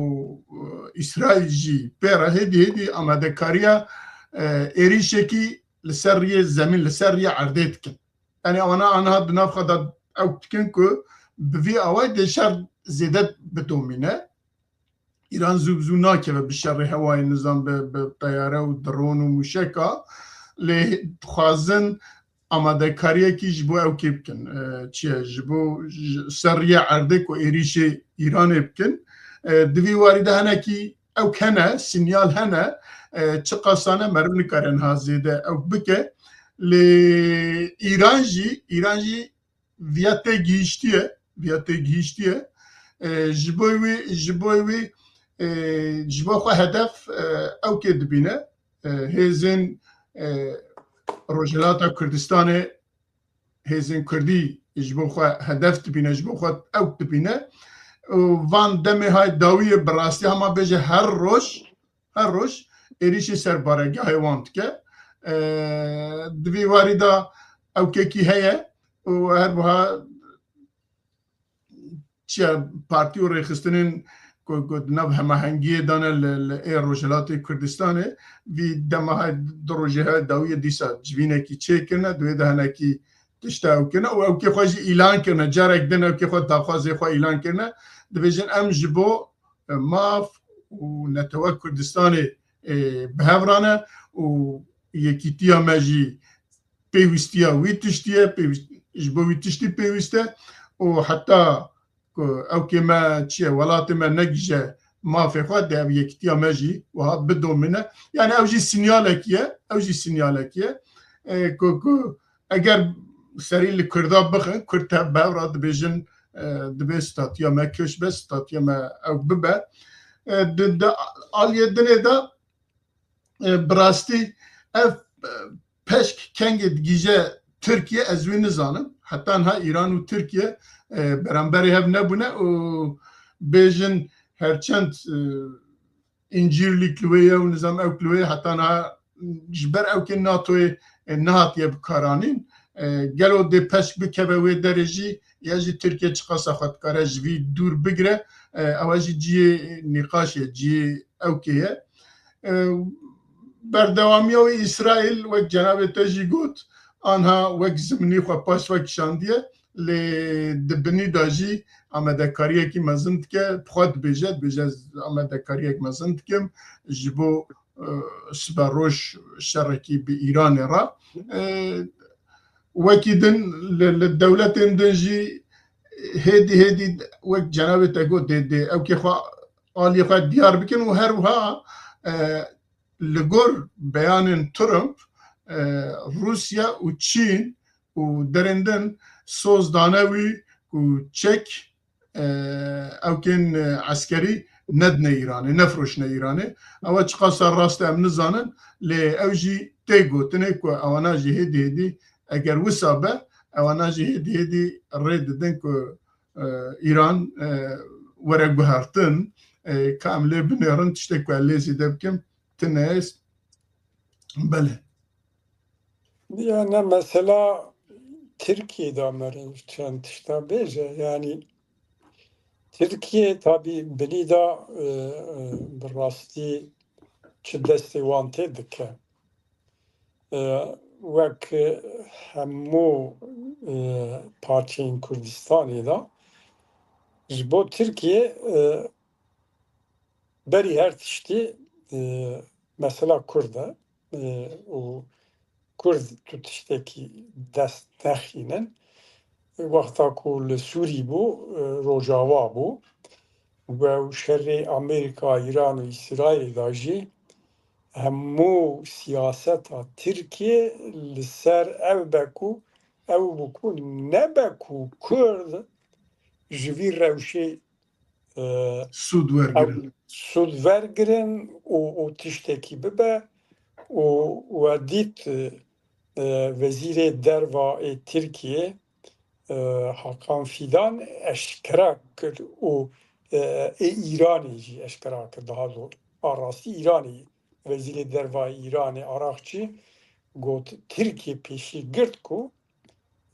e, Îsraîl jî pê re hêdî hêdî amadekariya, e, êrîşekî li ser riyê zemîn, li ser riyê erdê dikin. Yanî wana anha di nav xwe de ew dikin ku bi vî awayî dê şer zêde bidomîne. Îran zû bi zû nakeve bi şerê hewayê, nizam bi, bi teyare û dron û mûşeka. Lê dixwazin amadekariyekî ji bo ewkê bikin. E, çi ye? Ji bo, ji, ser riyê erdê ku êrîşê Îranê bikin. E, di vî warî de hinekî ewk hene, sinyal hene. E, çiqasane meriv nikare niha zêde ewk bike. Lê Îran jî, Îran jî viya tê gihîştiye, viya tê gihîştiye. E, ji bo wî, ji bo wî, e, ji bo xwe hedef, e, ewkê dibîne. E, hêzên, e, Rojhilata Kurdistanê, hêzên Kurdî ji bo xwe hedef dibîne, ji bo xwe ewk dibîne. Û van demê hay dawiyê bi rastî hema bêje her roj, her roj êrîşî ser baregahê wan dike. E, di vî warî de ewkekî heye û her wiha çi ye, partî û rêxistinên ku, ku di nav hemahengiyê de ne li, li ê Rojhilatê Kurdistanê, vî dema hay du rojê hay dawiyê dîsa civînekî çêkirine, di wê de hinekî tişta ew kirine û ewkê xwe jî îlan kirine. Carek din ewkê xwe daxwazê xwe îlan kirine. Dibêjin em ji bo e, maf û netewe Kurdistanê, e, bi hev re ne û yekîtiya me jî pêwîstiya wî tiştî ye, pêwîst-, ji bo wî tiştî pêwîst e û heta ku ewkê me çi ye, welatê me negije mafê xwe, dê ev yekîtiya me jî wiha bidomîne. Yani ew jî sinyalekî ye, ew jî sinyalekî ye. E, ku, ku eger serî li Kurda bixin, Kurd tev bi hev re dibêjin, e, dibê statiya me keş be, statiya me ew bibe. E, di, di aliyê dinê de, e, bi rastî ev, e, peşk kengê digije Tirkiye, ez wî nizanim. Heta niha Îran û Tirkiye, e, beramberê hev nebûne û bêjin her çend, e, încîrlîk li wê ye û nizam ewk li wê ye, heta niha ji ber ewkê NATOyê, e, nehatiye bikaranîn. E, gelo dê peşk bikeve wê derê jî, ya jî Tirkiye çiqasa xwe dikare ji vî dûr bigire, e, ew jî cihê nîqaş e, cihê ewkê ye. E, berdewamiya wî Îsraîl, wek cenabê te jî got, anha wek zimnî xwe paş vekişandiye, lê di binî de jî amadekariyekî mezin dike, bi xwe dibêje, dibêje, "Ez amadekariyek mezin dikim ji bo, e, siberoj şerekî bi Îranê re." E, wekî din li, li dewletên din jî hêdî hêdî wek cenabê te got, dê, dê ewkê xwe, aliyê xwe diyar bikin û her wiha, e, li gor beyanên Trump, e, Rûsya û Çîn û derên din soz dane wî ku çek, e, ewkên, e, eskerî nedine Îranê, nefiroşine Îranê. Ew çiqasa rast e em nizanin, lê ew jî tê gotinê ku ewana jî hêdî hêdî eger wisa be, ewana jî hêdî hêdî rê didin ku, e, Îran, e, were guhertin, e, ka em lê binêrin, tiştê ku ez lê zêde bikim, tune ye. Belê. Ya ne mesela Tirkiye de meriv çend tişta bêje. Yani Tirkiye tabi binî de, e, e, bi rastî çi destê wan tê dike. E, wek hemû, e, parçeyên Kurdistanê de ji bo Tirkiye, e, berî her tiştî, e, mesela Kurd e, e, û Kurd tu tiştekî dest nexînin. Wexta ku li Sûrî bû, e, Rojava bû, we û şerê Amerîka, Îran û Îsraîlê de jî hemû siyaseta Tirkiye li ser ev be ku, ew bû ku nebe ku Kurd ji vî rewşê, e, Sûd wergirin. Ew sûd wergirin û, û tiştekî bibe û we dît, e, e, Wezîrê Derva ê Tirkiyê, e, Hakan Fidan eşkera kir û, e, ê Îranê jî eşkera kir. Daha zor. A rastî Îranê, Wezîrê Derva Îranê Araqçî got, Tirkiye pêşî girt ku,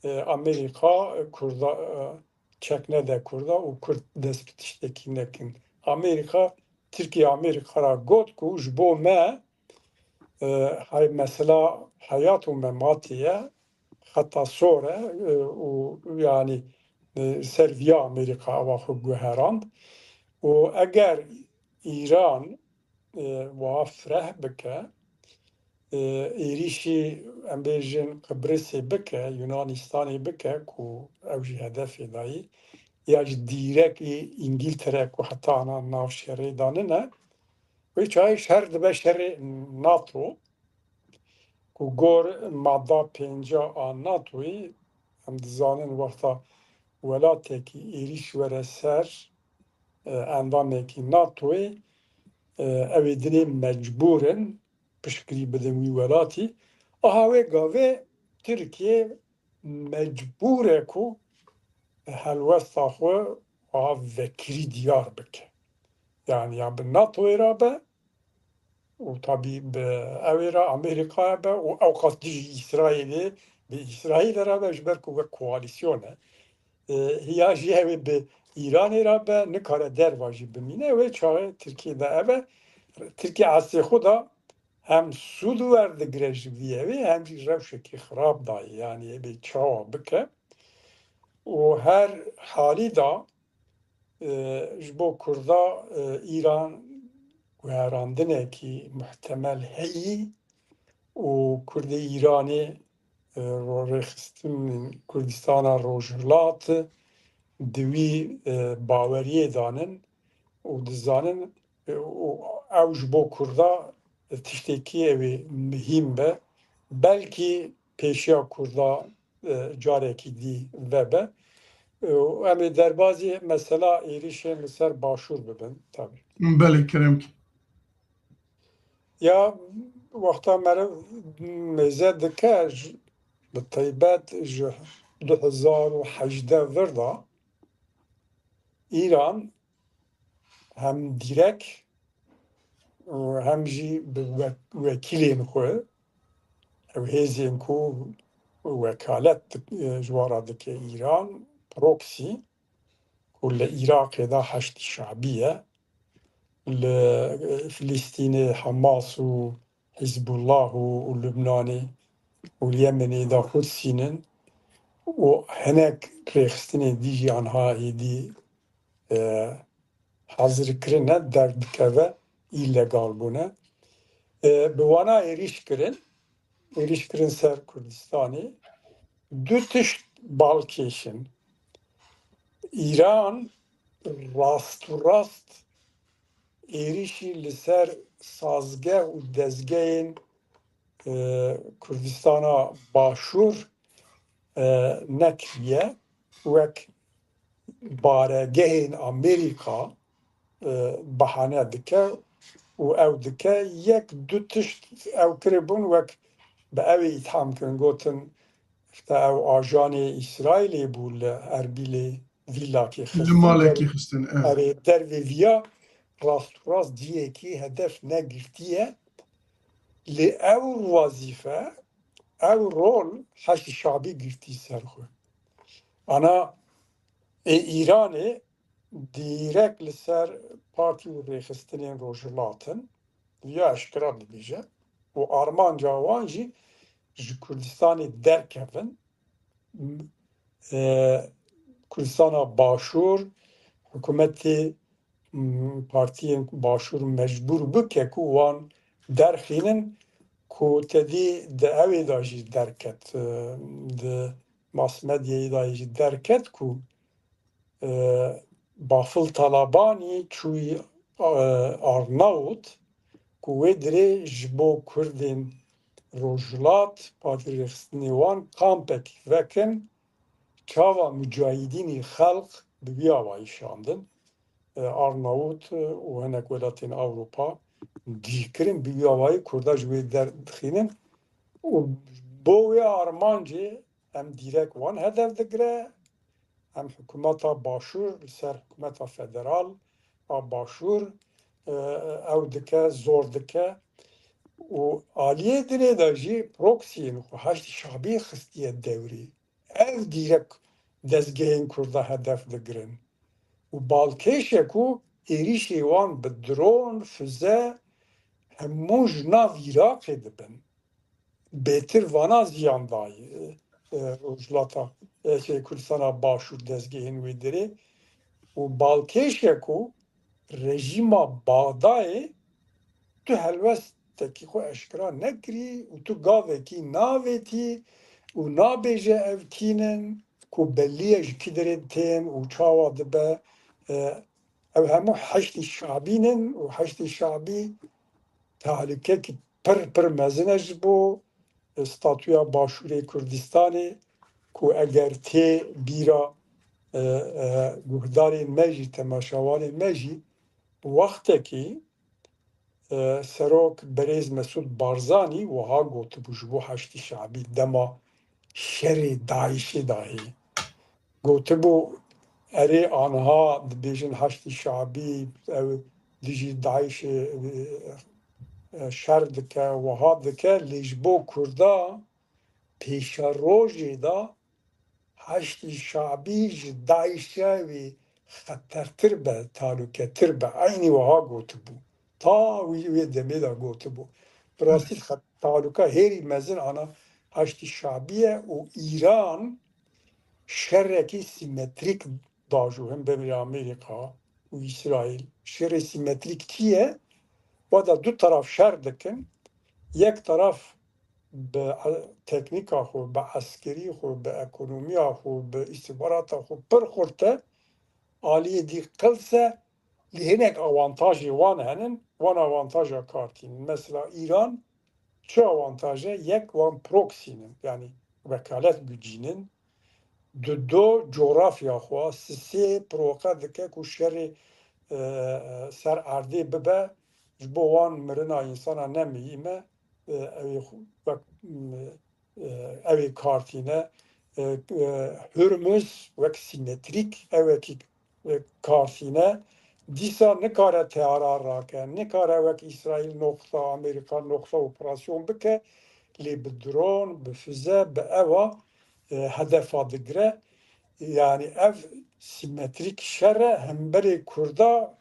e, Amerîka Kurda, e, çek nede Kurda û Kurd dest bi tiştekî nekin. Amerîka, Tirkiye Amerîka ra got ku ji bo me, e, hay mesela hayat û mematê ye, xeta sor e, e, û yani, e, ser viya Amerîka ava xwe guherand. Û eger Îran, e, wiha fireh bike, e, êrîşî, em bêjin, Qibrisê bike, Yunanistanê bike, ku ew jî hedefê dayî, ya jî dîrek ê Îngîltere ku heta ana nav şerê danine, wê çaxê şer dibe şerê NATO, ku gor madda pênca a NATOyê, em dizanin wexta welatekî êrîş were ser, e, endamekî NATOyê, e, ew ê dinê mecbûr in piştgirî bidin wî welatî. Aha wê gavê Tirkiye mecbûr e ku helwesta xwe a vekirî diyar bike. Yani ya bi NATOyê re be û tabî bi ew ê re Amerîkaya be û ewqas dijî Îsraîlê, bi Îsraîlê re be ji ber ku wek koalîsyon e. E, ya jî ew ê bi Îranê re be, nikare derva jî bimîne. Wê çaxê Tirkiye de ev e. Tirkiye estê xwe de hem sûd werdigire ji vî evê, hem jî rewşekî xirab dayê. Yanî ê bê çawa bike. Û her halî de, e, ji bo Kurda, e, Îran guherandinekî muhtemel heyî û Kurdê Îranê, e, ro-, rêxistin Kurdistana Rojhilat di wî, e, baweriyê danin û dizanin, e, û ew ji bo Kurda, e, tiştekî ew ê mihîm be. Belkî pêşiya Kurda, e, carekî dî vebe. E, û em ê derbazî mesela êrîşên li ser Başûr bibin, tabî. Belê, kerem ki. Ya wexta meriv mêze dike, ji, bi taybet ji du hezar û hejdeh vir de Îran hem dîrek û hem jî bi we-, wekîlên xwe, ew hêzên ku wekalet dik-, ji wan re dike Îran, proxy, ku li Iraqê de Heşdî Şabî ye, li Filistînê Hamas û Hizbullah û, û Lubnanê û li Yemenê de Hutsîn in û hinek rêxistinên dî jî anha êdî, e, hazir kirine, derdikeve, îlegal bûne. E, bi wana êrîş kirin, êrîş kirin ser Kurdistanê. Du tişt balkêş in. Îran rast û rast êrîşî li ser sazgeh û dezgehên, e, Kurdistana Başûr, e, nekiriye. Wek baregehên Amerîka, e, bahane dike û ew dike, yek du tişt ew kiribûn, wek bi ew ê îtham kirin, gotin, işte, ew ajanê Îsraîlê bû, li Erbîlê vîlakê Li xistin, malekî dervê-, xistin, evet. Erê, dervê viya rast û rast ciyekî hedef negirtiye. Lê ew wezîfe, ew rol Heşdî Şabî girtî ser xwe. Ana, ê Îranê dîrek li ser partî û rêxistinên Rojhilat in, viya eşkera dibêje û armanca wan jî ji Kurdistanê derkevin, e, Kurdistana Başûr, hikûmetê, m, partiyên Başûr mecbûr bike ku wan derxînin, ku te dî di ewê de jî derket, e, di mass medyayê de jî derket ku, e, Bafil Talabanî çûyî, e, Arnavut, ku wê dirê ji bo Kurdên Rojhilat, partî rêxistinê wan kampekî vekin, çawa mucahidînî xelq bi vî avayî şandin. E, Arnavut, e, û hinek welatên Ewropa gîrkirin, bi vî avayî Kurda ji wê derdixînin. Û bo wê armancê em dîrek wan hedef digire, em hikûmeta Başûr li ser hikûmeta federal a Başûr, e, ew dike, zor dike. Û aliyê dinê de jî proxyên xwe Heşdî Şabî xistiye dewrê. Ev dîrek dezgehên Kurda hedef digirin. Û balkêş e ku êrîşê wan bi dron, fize, hemû ji nav Iraqê dibin. Bêtir vana ziyan dayî, e, Rojhilata, e, şey, Kurdistana Başûr, dezgehên wê derê. Û balkêş e ku rejîma Baxdayê tu helwestekî xwe eşkera nekirî û tu gavekî navêtî û nabêje ev kî nin, ku bellî ye ji kî derê tên û çawa dibe. E, ev hemû Heşdî Şabî nin û Heşdî Şabî tehlûkekî pir, pir mezin e ji bo, e, statûya Başûrê Kurdistanê, ku eger tê bîra, e, e, guhdarên me jî, temaşevanên me jî, wextekî, e, Serok Birêz Mesûd Barzanî wiha gotibû ji bo Heşdî Şabî dema şerê DAIŞê dahê. Gotibû, erê, anha dibêjin Heşdî Şabî ew dijî DAIŞê, e, e, şer dike, wiha dike, lê ji bo Kurda pêşerojê de Heşdî Şabî ji DAIŞê wê xetertir be, talûketir be. Eynî wiha gotibû. Ta wî, wê demê de gotibû. Bi rastî xet-, talûka hêrî mezin ana Heşdî Şabî ye û Îran şerekî sîmetrîk dajo hin bimîre Amerîka û Îsraîl. Şerê sîmetrîk çi ye? Wada du taraf şer dikin. Yek taraf bi e-, teknîka xwe, bi eskerî xwe, bi ekonomiya xwe, bi îstixbarata xwe pir xurt e. Aliyê dî qirs e. Lê hinek awantajê wan henin, wan awantaja kar tînin. Mesela Îran çi awantaj e? Yek, wan proxy nin, yanî wekalet gucî nin. Di do, coğrafya xwe, sisê provoke dike ku şerê, e, ser erdê bibe, ji bo wan mirina însana nemihîm e, e, ew ê xwe wek, e, ew ê kar tîne. E, e, Hurmuz wek sîmetrîk ew ê kî, e, kar tîne. Dîsa nikare teyara rake, nikare wek Îsraîl noqta, Amerîka noqta operasyon bike, lê bi dron, bi füze, bi ewa, e, hedefa digire. Yanî ev sîmetrîk şer e, hemberê Kurda,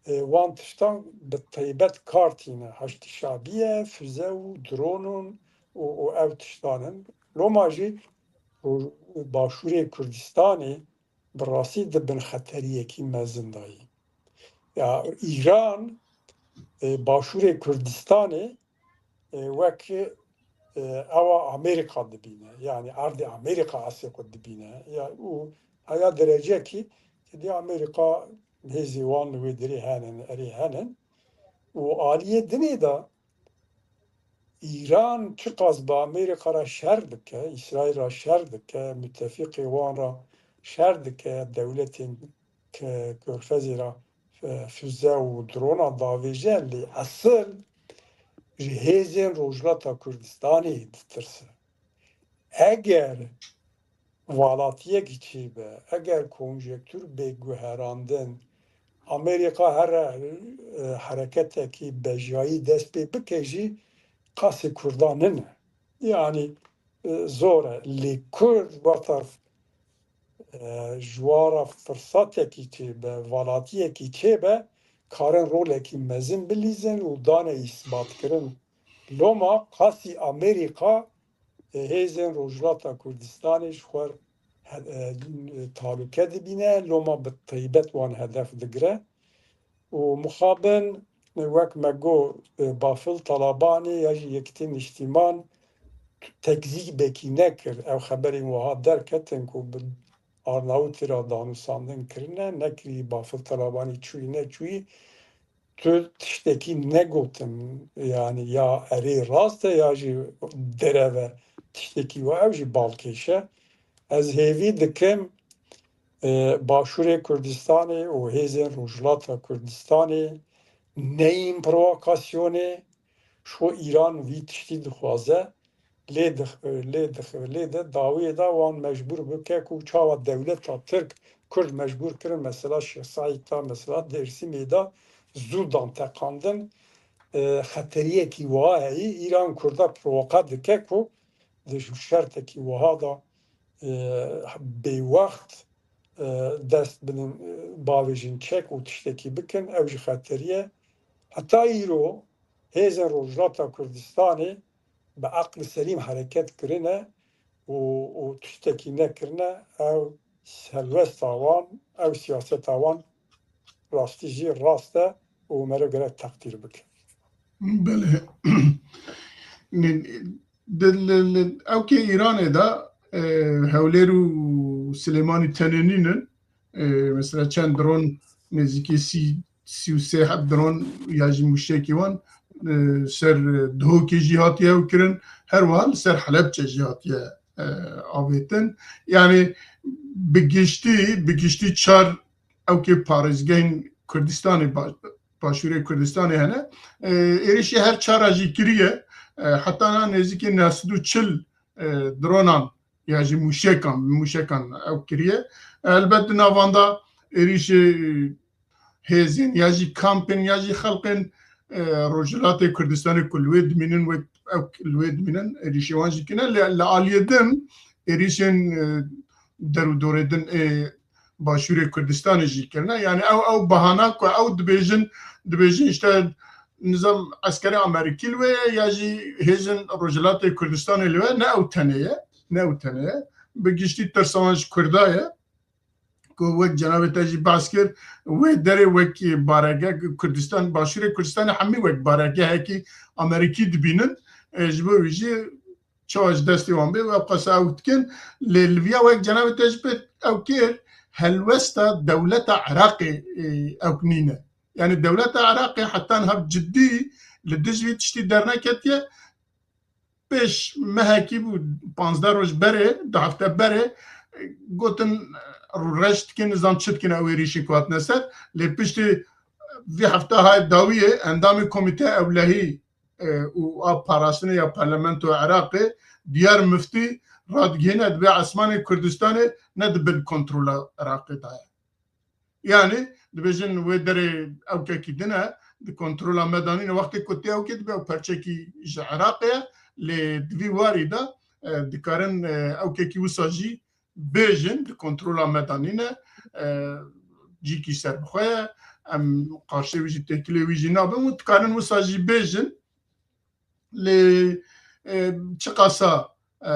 e, wan tiştan bi taybet kar tîne. Haştî şabî ye, füze û dronon û, û ev tiştan in. Loma jî Başûrê Kurdistanê bi rastî di bin xeteriyekî mezin de ye. Ya Îran, e, Başûrê Kurdistanê, e, wek, e, ewa Amerîka dibîne. Yanî erdê Amerîka asê xwe dibîne. Ya, û heya derecekî, êdî Amerîka hêzê wan li wê derê henin, erê henin. Û aliyê dinê de Îran çiqas bi Amerîka re şer dike, Îsraîl re şer dike, mutefîqê wan re şer dike, dewletên ke-, Körfezê re, e, füze û drona davêje, lê esil ji hêzên Rojhilata Kurdistanê ditirse. Eger valatiyekî çêbe, eger konjektûr bê guherandin, Amerîka here, e, hereketekî bejayî dest pê bike jî qasê Kurdan nine. Yanî, e, zor e. Lê Kurd wexta, e, ji wan re firsatekî çêbe, valatiyekî çêbe, karin rolekî mezin bilîzin û dane îsbatkirin. Loma qasî Amerîka, e, hêzên Rojhilata Kurdistanê ji xwe he-, e, talûke dibîne, loma bi taybet wan hedef digire. Û mixabin, wek me got, e, Bafil Talabanî ya jî Yekîtî Niştîman tekzîbekî nekir. Ew xeberên wiha derketin ku bi Arnawitî re danûstandin kirine, nekirî Bafil Talabanî çûyî neçûyî, tu tiştekî negotin, yanî ya erê rast e ya jî derev e tiştekî we, ew jî balkêş e. Ez hêvî dikim, e, Başûrê Kurdistanê û hêzên Rojhilata Kurdistanê neyên provokasyonê, ji xwe Îran vî tiştî dixwaze, lê dix-, lê dix-, lê de dawiyê de wan mecbûr bike ku çawa dewleta Tirk Kurd mecbûr kirin, mesela Şêx Seîd de, mesela Dêrsimê de zû dan teqandin. E, xeteriyekî wiha heyî, Îran Kurda provoka dike ku di şertekî wiha de, e, bêwext, e, dest bidin, e, bavêjin çek û tiştekî bikin, ew jî xeterî ye. Heta îro hêzên Rojhilata Kurdistanê bi eqlî selîm hereket kirine û, û tiştekî nekirine, ew helwesta wan, ew siyaseta wan rastî jî rast e û meriv gerek teqdîr bike. Belê. Di, li, li ewkê Îranê de, e, Hewlêr û Silêmanî tenê nînin. E, mesela çend dron, nêzîkî sî, sî û sê heb dron ya jî mûşekî wan, e, ser Duhokê jî hatiye ew kirin. Her wiha li ser Helebçe jî hatiye, e, avêtin. Yani bi giştî, bi giştî çar ewkê parêzgehên Kurdistanê ba-, Başûrê Kurdistanê hene. E, êrişî her çara jî kiriye. E, heta niha nêzîkî neh sed û çil, e, dronan ya jî mûşekan, mûşekan ew kiriye. Elbet di navanda êrişê hêzên ya jî kampên ya jî xelkên, e, Rojhilatê Kurdistanê ku li wê dimînin, wê ew li wê dimînin, êrişê wan jî kirine. Lê li aliyê din êrişên, e, derûdorê din ê Başûrê Kurdistanê jî kirine. Yani ew, ew bahana ku ew dibêjin, dibêjin işte nizam eskerê Amerîkî li wê ye ya jî hêzên Rojhilatê Kurdistanê li wê, ne ew tenê ye, ne ew tenê ye. Bi giştî tirsa wan ji Kurda ye. ku wek cenabê te jî behs kir, wê derê wek baregeh, Kurdistan, Başûrê Kurdistanê hemî wek baregehekî Amerîkî dibînin. E, ji bo wî jî çawa ji destê wan bê, ew qasa ew dikin. Lê li viya wek cenabê te jî pê ew kir, helwesta dewleta Iraqê, e, ew nîne. Yani dewleta Iraqê heta niha bi ciddî li dij vî tiştî derneketiye. Pêş mehekî bû, panzdeh roj berê, du hefte berê, gotin, rûreş dikin, nizam çi dikin, ew êrîşên ku hatine ser. Lê piştî vî hefta hay dawiyê endamê Komîteya Ewlehî, e, û a parastinê ya Parlamentoya Iraqê, Diyar Miftî radigihîne, dibê esmanê Kurdistanê ne di bin kontrola Iraqê de ye. Yani dibêjin wê derê ewkekî din e, di kontrola me de nîne. Wextê ku tê ewkê dibe ew perçekî ji Iraqê ye, lê di vî warî de, e, dikarin, e, ewkekî wisa jî bêjin di kontrola me de nîne, e, cîkî serbixwe ye, em qarşê wî jî têkilê wî jî nabin û dikarin wisa jî bêjin. Lê, e, çiqasa, e,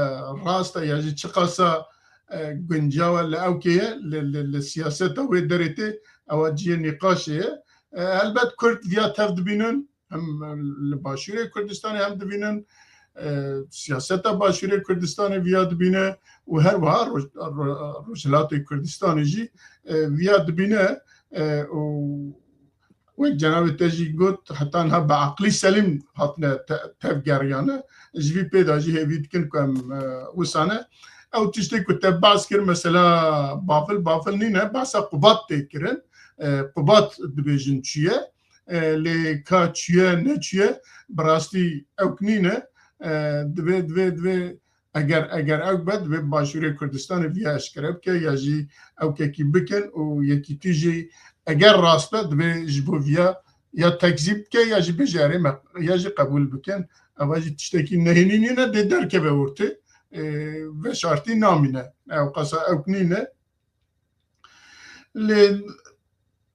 rast e ya jî çiqasa, e, guncaw e li ewkê ye, li, li, li siyaseta wê derê tê, ewa cihê nîqaşê ye. E, helbet Kurd viya tev dibînin, hem li Başûrê Kurdistanê hem dibînin, e, siyaseta Başûrê Kurdistanê viya dibîne û her wiha Roj-, Ro-, Rojhilatê Kurdistanê jî, e, viya dibîne, e, û wek cenabê te jî got, heta niha bi aqlî selîm hatine te-, tevgeriyane. Ji vî pê de jî hêvî dikin ku em, e, wisa ne. Ew tiştê ku te behs kir, mesela bafil, bafil nîne, behsa Qubat tê kirin. E, Qubat dibêjin çi ye? E, lê ka çi ye, ne çi ye, bi rastî ewk nîne. E, divê, divê, divê Eger, eger ew be, divê Başûrê Kurdistanê viya eşkere bike ya jî ewkekî bikin û yekîtî jî eger rast be, divê ji bo viya ya tekzîb bike ya jî bêje erê me, ya jî qebûl bikin. Eva jî tiştekî nehênî nîne, dê derkeve ortê, e, veşartî namîne. Ew qasa ewk nîne. Lê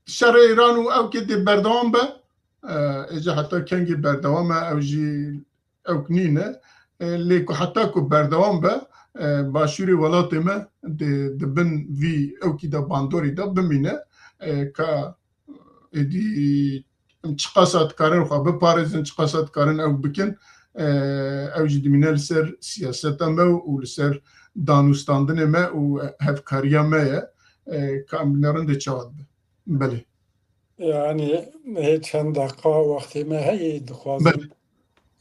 şerê Îran û ewkê dê berdewam be. E, êca heta kengê berdewam e, ew jî ewk nîne. E, lê ku heta ku berdewam be, e, başûrê welatê me di, di bin vî ewkî de bandorî de bimîne. E, ka êdî em çiqasa dikarin xwe biparêzin, çiqasa dikarin ew bikin, e, ew jî dimîne li ser siyaseta me û li ser danûstandinê me û hevkariya me ye. E, ka em binêrin dê çawa dibe. Belê. Yani hê çend deqa wextê me heye, dixwazim, Belê.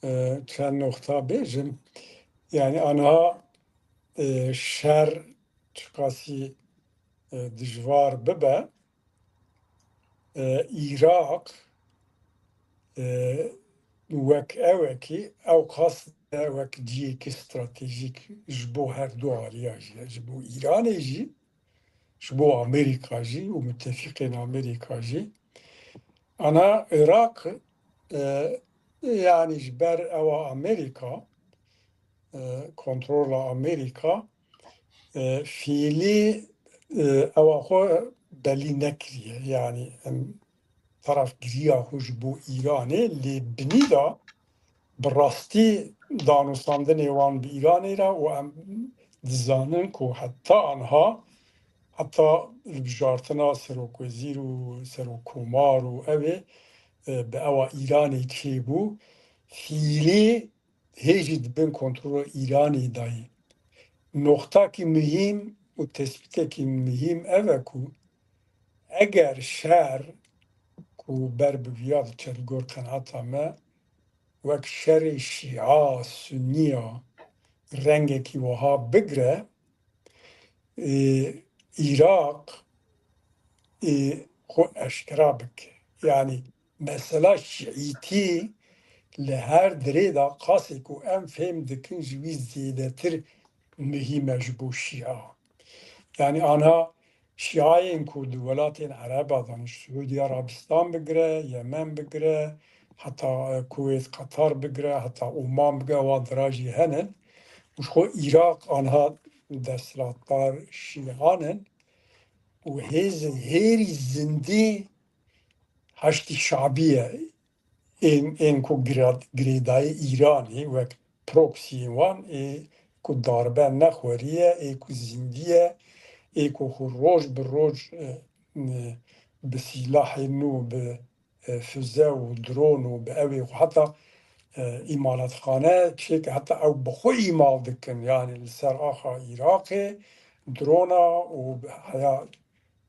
e, çend noxta bêjim. Yani anha, e, şer çiqasî, e, dijwar bibe, e, Îraq, e, wek ewekî ew qas de wek cihekî stratejîk ji bo her du aliya jî, ji bo Îranê jî, ji bo Amerîka jî û mutefîqên Amerîka jî. Ana Iraq, e, yani ji ber ewa Amerîka, e, kontrola Amerîka, e, fiîlî, e, ewa xwe belî nekiriye. Yani em tarafgiriya xwe ji bo Îranê lê binî de bi rastî danûstandinê wan bi Îranê re û em dizanin ku heta anha, heta hilbijartina serokwezîr û serokkomar û ew ê, e, bi ewa Îranê çêbû, fiîlî hê jî di bin kontrola Îranê de ye. Noxtakî muhîm û tespîtekî muhîm ev e ku eger şer ku ber bi viya diçe li gor qenaeta me, wek şerê Şîa, Sunniya, rengekî wiha bigre, ê, Îraq, ê, xwe eşkera bike. Yani mesela şiîtî li her dirê de qasê ku em fêm dikin ji wî zêdetir muhîm e ji bo Şîa. Yani anha Şiayên ku di welatên Ereba de, ji Siûdî Arabistan bigire, Yemen bigire, heta, e, Kuweyt, Qatar bigire, heta Oman bigire, wan dira jî hene. Û ji xwe Îraq anha desthilatdar Şîan in û hêz, hêrî zindî Haşdî Şabî ye. Ên, ên ku gira-, girêdayî Îranê wek proxyên wan ê ku darbe nexweriye, ê ku zindî ye, ê ku xwe roj bi roj, e, e, bi sîlahên nû, bi, e, füze û dron û bi ew ê xwe heta, e, îmalatxane çêke, heta ew bi xwe îmal dikin, yanî li ser axa Iraqê drona û bi heya,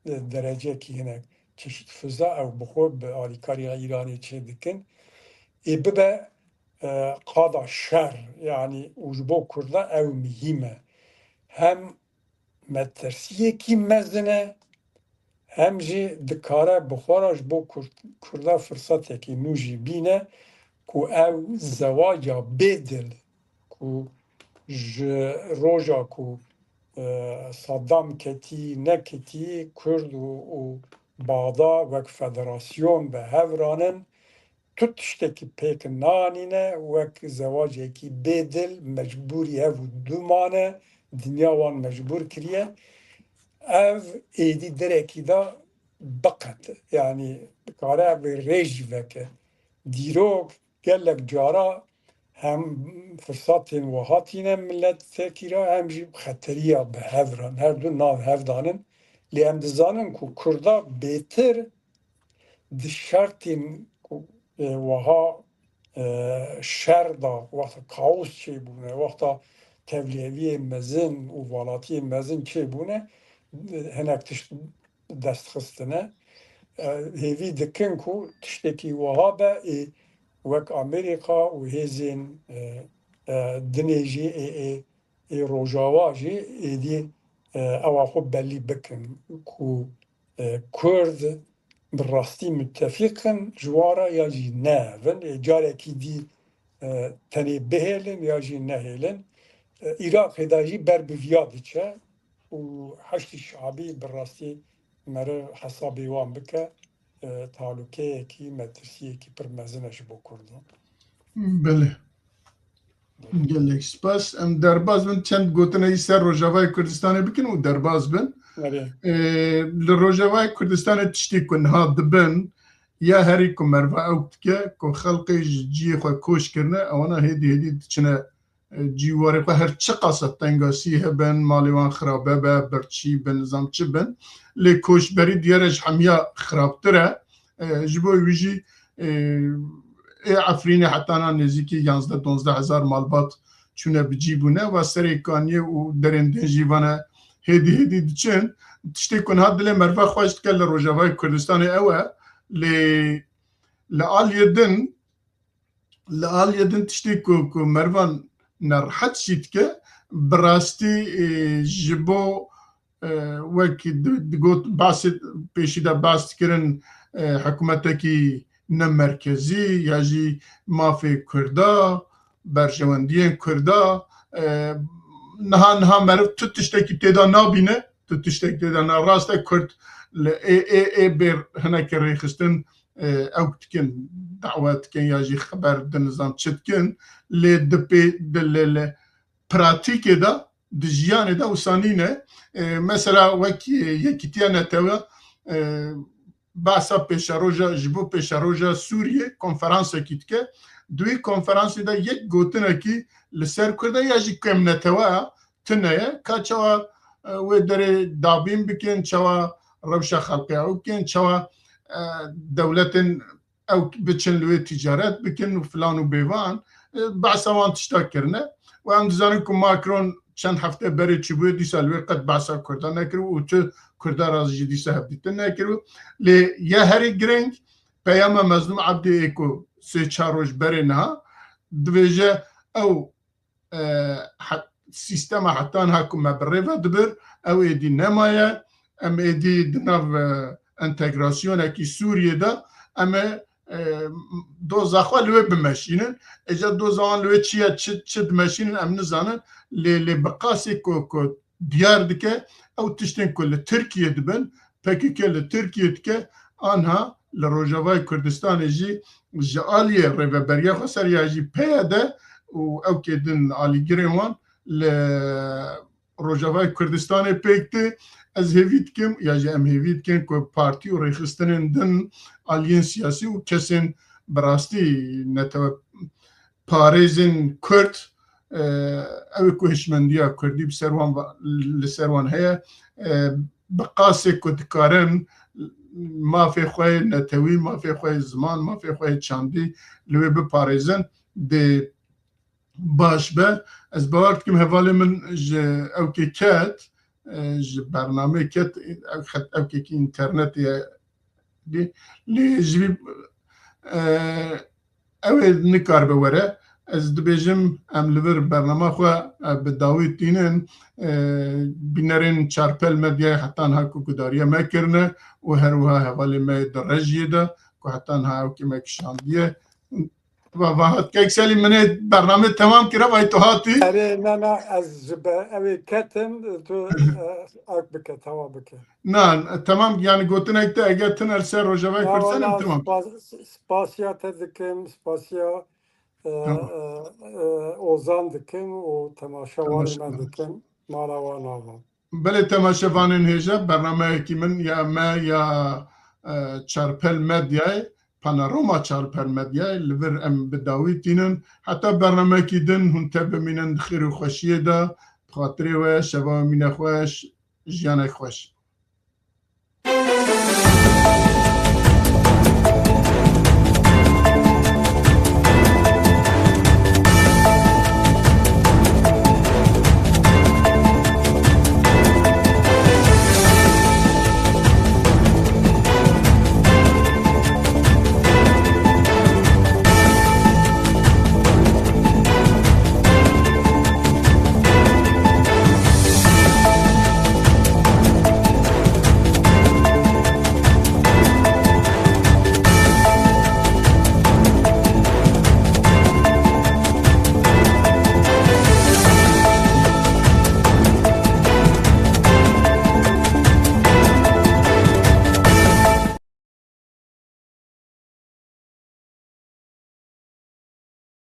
e, derecekî hinek çeşît füze ew bi xwe bi alîkariya Îranê çê dikin. Ê bibe, e, qada şer, yanî û ji bo Kurda ew muhîm e. Hem metirsiyekî mezin e, hem jî dikare bi xwe re ji bo Kurd-, Kurda firsetekî nû jî bîne ku ew zewaca bêdil ku ji roja ku, e, Saddam ketî neketî, Kurd û, û Baxda wek federasyon bi hev ranin, tu tiştekî pêk nanîne, wek zewacekî bêdil, mecbûrî hev û du mane, dinya wan mecbûr kiriye. Ev êdî derekî de biqete, yanî dikare ev rê jî veke. Dîrok gelek cara hem firsatên wiha tîne miletekî re, hem jî xeteriya bi hev re, her du nav hev danin. Lê em dizanin ku Kurda bêtir di şertên ku, e, wiha, e, şer de, wexta kaos çêbûne, wexta tevliheviyê mezin û valatiyê mezin çêbûne, e, hinek tişt dest xistine. E, hêvî dikin ku tiştekî wiha be, ê wek Amerîka û hêzên, e, e, dinê jî ê, ê, ê Rojava jî êdî, e, ewa xwe belî bikin ku, e, Kurd bi rastî mutefîq in ji wan re ya jî ne. Evin, ê carekî dî, e, tenê bihêlin ya jî nehêlin. E, Iraqê de jî ber bi viya diçe û Heşdî Şabî bi rastî meriv hesabê wan bike, e, talûkeyekî, metirsiyekî pir mezin e ji bo Kurdan. Belê. Gelek spas. Em derbas bin çend gotinekî ser Rojavayê Kurdistanê bikin û derbas bin. Erê. Ee, li Rojavayê Kurdistanê tiştê ku niha dibin, ya herî ku merva ew dike ku xelqê ji ciyê xwe koç kirine, ewana hêdî hêdî diçine, e, cîwarê xwe, her çiqas tengasî hebin, malê wan xirabe be, birçî bin, nizam çi bin. Lê koçberî diyar e ji hemiya xirabtir e. E, ji bo wî jî, e, ê Efrînê hetana nêzîkî yanzdeh donzdeh hezar malbat çûne bi cî bûne. Va Serê Kaniyê û derên din jî vane hêdî hêdî diçin. Tiştê ku niha dilê merva xweş dike li Rojavayê Kurdistanê ew e. Lê li aliyê din, li aliyê din tiştê ku, ku mervan nerehet jî dike, bi rastî, e, ji bo, e, wek di-, digot, basê pêşî de bas dikirin, e, hikûmetekî ne merkezî ya jî mafê Kurda, berjewendiyên Kurda, e, niha, niha meriv tu tiştekî tê de nabîne, tu tiştekî tê de na-, rast e Kurd li ê, ê, ê bêr hinekî rêxistin, e, ew dikin, dawet dikin ya jî xeber di nizam çi dikin, lê di pê, di li, li pratîkê de, di jiyanê de wisa nîne. E, mesela wek, e, Yekîtiya Netewe, e, behsa pêşeroja, ji bo pêşeroja Sûriyê konferansekî dike. Di wî konferansê de yek gotinekî li ser Kurda ya jî kêm netewe ya, tune ye. Ka çawa, e, wê derê dabîn bikin, çawa rewşa xelqê ew bikin, çawa, e, dewletên ew biçin li wê ticaret bikin û filan û bêvan, e, behsa wan tişta kirine. Û em dizanin ku Macron çend hefte berê çûbûye, dîsa li wê qet behsa Kurdan nekiribû û tu Kurda re jî dîsa hevdîtin nekiribû. Lê ya herî girîng, peyama Mezlûm Ebdî ê ku sê çar roj berê niha dibêje, ew e, he-, sîstema heta niha ku me bi rê ve dibir, ew êdî nemaye. Em êdî di nav, e, entegrasyonekî Sûriyê de em ê, e, doza xwe li wê bimeşînin. Êca doza wan li wê çi ye, çi, çi dimeşînin em nizanin. Lê, lê bi qasî ku, ku diyar dike, ew tiştên ku li Tirkiyê dibin, P K K li Tirkiyê dike, anha li Rojavayê Kurdistanê jî ji aliyê Rêveberiya Xweser ya jî P Y D û ewkê din alîgirên wan li Rojavayê Kurdistanê pêk tê. Ez hêvî dikim, ya jî em hêvî dikin ku partî û rêxistinên din, aliyên siyasî û kesên bi rastî netewe parêzên Kurd, e, ew ê ku hişmendiya kurdî bi ser wan va-, li ser wan heye, e, bi qasê ku dikarin mafê xwe yê netewî, mafê xwe yê ziman, mafê xwe yê çandî li wê biparêzin, dê baş be. Ez bawer dikim hevalê min ji ewkê ket, e, ji bernameyê ket, ew xet-, ewkekî înternetê ye. Lê, lê ji vî, e, ew ê nikaribe were. Ez dibêjim em li vir bernama xwe, e, bi dawî tînin, e, bînerên Çarpel Medyayê heta niha ku guhdariya me kirine û her wiha hevalê me yê di rejiyê de ku heta niha ewkê me kişandiye. Va, va hat kek Selî, min ê bername temam kira, vay tu hatî. Erê, ne, ne, ez ji be-, ew ê ketim, tu, e, ak bike, teva bike. Na, temam, yani gotinek te eger tine li ser Rojavayê Ya, Kurdistanê, wala, temam. spas-, spasiya te dikim, spasiya, e, Tamam. e, e, Ozan dikim û temaşevanê Temaşe- me dikim. Mala wan ava. Belê temaşevanên hêja, bernameyekî min ya me ya, e, Çarpel Medyayê, Panorama Çarpel Medyayê, li vir em bi dawî tînin. Heta bernameyekî din hûn tev bimînin di xêr û xweşiyê de, bi xatirê we, şeva we mîne xweş, jiyanek xweş.